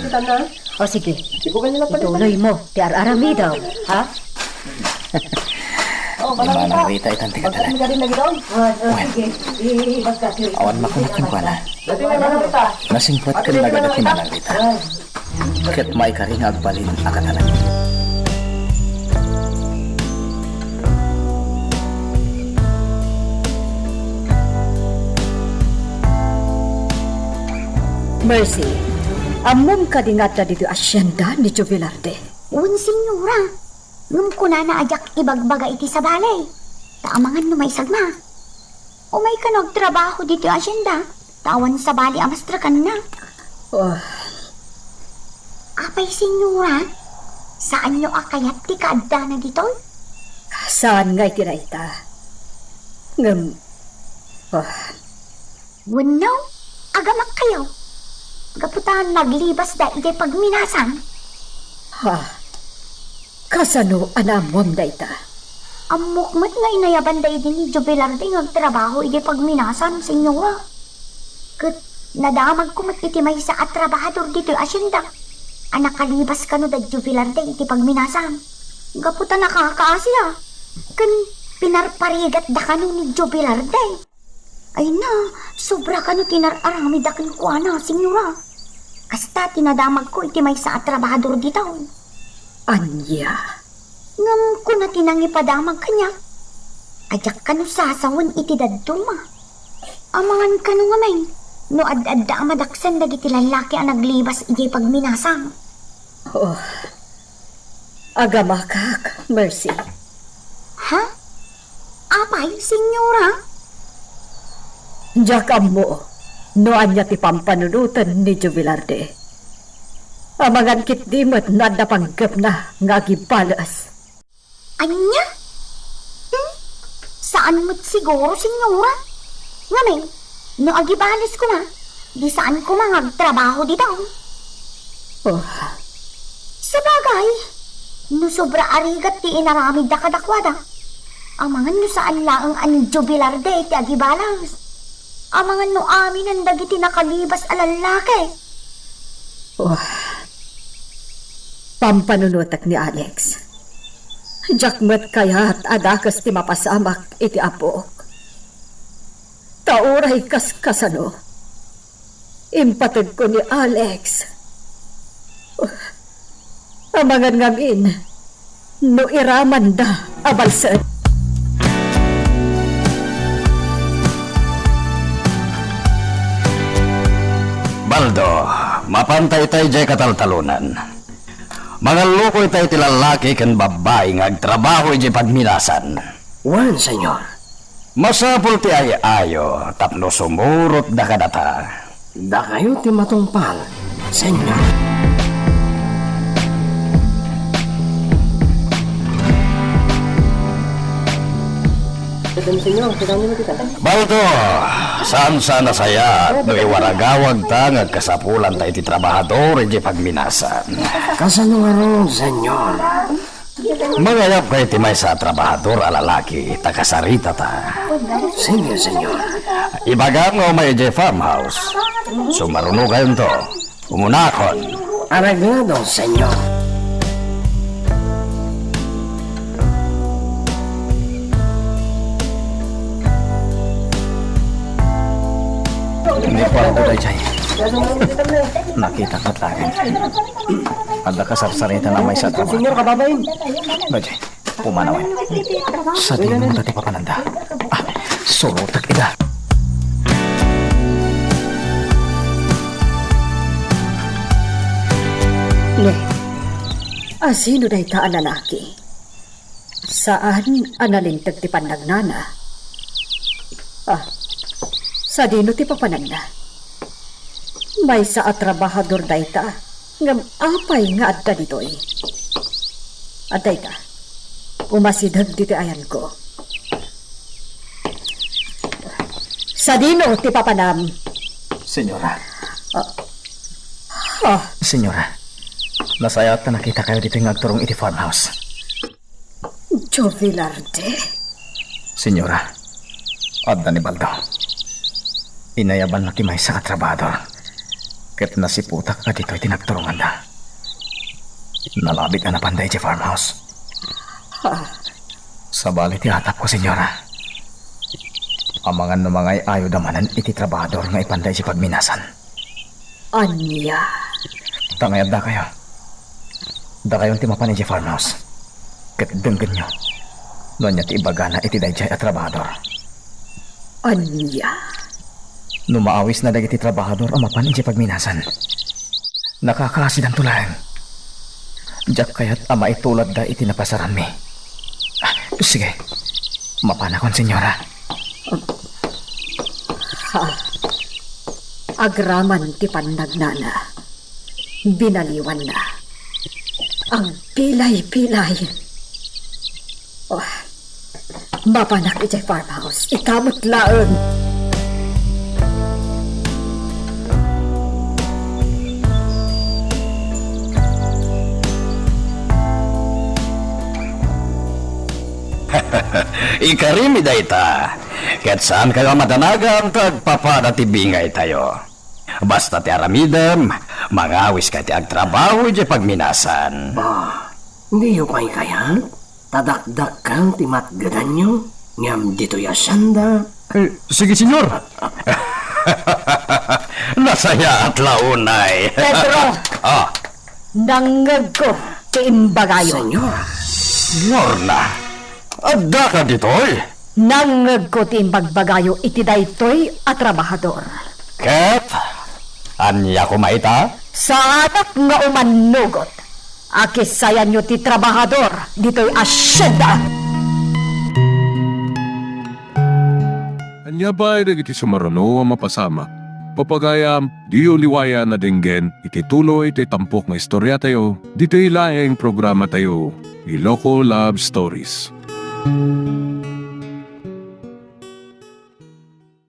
O sige, ituloy mo ti ar-aramidem, ha? Manang Rita, itan ti katalan. Wen, awan makunak kenkuana. Nasingpet ken nagadat ni Manang Rita. Ket maikari nga agbalin a katalan. Mercy, ammom kadi nga adda ditoy asienda ni Joe Velarde? Wen, senyora. Ngem kunana a diak ibagbaga iti sabali. Ta amangan no maisagmak. Umay kano agtrabaho ditoy asienda, ta awan sabali a mastrekanna. Oh. Apay, senyora? Saanyo a kayat ti kaaddana ditoy? Saan nga iti dayta. Ngem, oh. Wenno, agamakkayo. Gapu ta naglibasda idiay pagminasan. Ha? Kasano a naammoam dayta? Ammok met nga inayabanda idi ni Joe Velarde nga agtrabaho idiay pagminasan, senyora. Ket nadamagko met iti maysa a trabahador ditoy asienda a nakalibas kano da Joe Velarde iti pagminasan. Gapu ta nakakaasiya, ken pinarparigatda kano ni Joe Velarde. Ay na, sobra kano ti nar-aramidda kenkuana, senyora. Kasta ti nadamagko iti maysa a trabahador ditoy. Ania? Ngem kuna ti nangipadamag kaniak, a diak kano sasawen iti dadduma. Amangan kano ngamin no ad-adda a madaksan dagiti lallaki a naglibas idiay pagminasam. Oh, agamakak, Mercy. Ha? Apay, senyora? Diak ammo no ania ti pampanunoten ni Joe Velarde. Amangan ketdi met no adda panggepna nga agibales. Ania? Hmm? Saan met siguro, senyora? Ngamin, no agibales koma, di saan koma nga agtrabaho dita. Oh. Sabagay, no sobra a rigat ti inaramidda kadakuada, amangan no saan laeng a ni Joe Velarde ti agibales. Amangan no aminen dagiti nakalibas a lallaki. Oh. Pampanunotek ni Alex. Diak met kayat a dakes ti mapasamak iti apok. Ta uray kas-, kasano, impategko ni Alex. Amangan ngamin no iramanda a balsem. Baldo, mapanta itay diay kataltalonan. Mangalluko itay ti lallaki ken babbai nga agtrabaho idiay pagminasan. Wen, Señor. Masapul ti ay-ayo tapno sumurotda kadata. Dakayo ti matungpal, Señor. Baldo, saan sa nasayaat no iwaragawagta nga agkasapulanta iti trabahador idiay pagminasan? Kasano ngarud, Señor? Mangayabka iti maysa a trabahador a lalaki ta kasaritata. Sige, Señor. Ibagam nga umay idiay farmhouse. Sumarunogayonto. Umunakon. Areglado, Señor. Ni Baldo daydiay. Nakitak met laeng. Adda kasarsarita a maysa a trabaho. Señor, kababain. Daydiay, pumanawen. Sadino dayta ti papananda? Ah, surotek ida. Ne, asino dayta a lalaki? Saan a nalinteg ti pannagnana. Ah, sadino ti papananna? Maysa a trabahador dayta, ngem apay nga adda ditoy? Adda ita, umasideg ditoy ayanko. Sadino ti papanam? Señora. Ah. Ah. Señora, nasayaat ta nakitakayo ditoy nga agturong iti farmhouse. Joe Velarde? Señora, adda ni Baldo. Inayabanna ti maysa a trabahador, ket nasiputak a ditoy ti nagturonganda. Nalabit a napanda idiay farmhouse. Ah. Sabali ti atapko, senyora. Amangan no mangay-ayoda manen iti trabahador nga ipanda idiay pagminasan. Ania? Ta ngay addakayo. Dakayon ti mapan idiay farmhouse. Ket denggenyo no ania ti ibagana iti daydiay a trabahador. Ania? No maawisna dagiti trabahador a mapan idiay pagminasan, nakakaasidanto laeng. Diak kayat a maituladda iti napasaranmi. Ah, sige, mapanakon, senyora. Ha? Agraman ti pannagnana. Binaliwanna. Agpilay-pilay. Oh, mapanak idiay farmhouse. Ikaw met laeng. Ikarimi dayta, ket saankayo a madanagan ta agpapada ti bingaytayo. Basta ti aramidem, mangawiska iti agtrabaho idiay pagminasan. Ba, diyo pay kayat? Ta dakdakkel ti matgedanyo, ngem ditoy a sienda. Eh, sige, senyor. Nasayaat la unay. Pedro! Ah. Nangngegko ti imbagayo. Senyora. Lorna, addaka ditoy? Nangngegko ti imbagbagayo iti daytoy a trabahador. Ket ania koma ita? Saanak nga umannugot. Akisayanyo ti trabahador ditoy a sienda. Ania pay dagiti sumaruno a mapasamak? Pagayam, diyo liwayan a denggen iti tuloy ti tampok nga istoriatayo, ditoy laeng programatayo, Iloko Love Stories.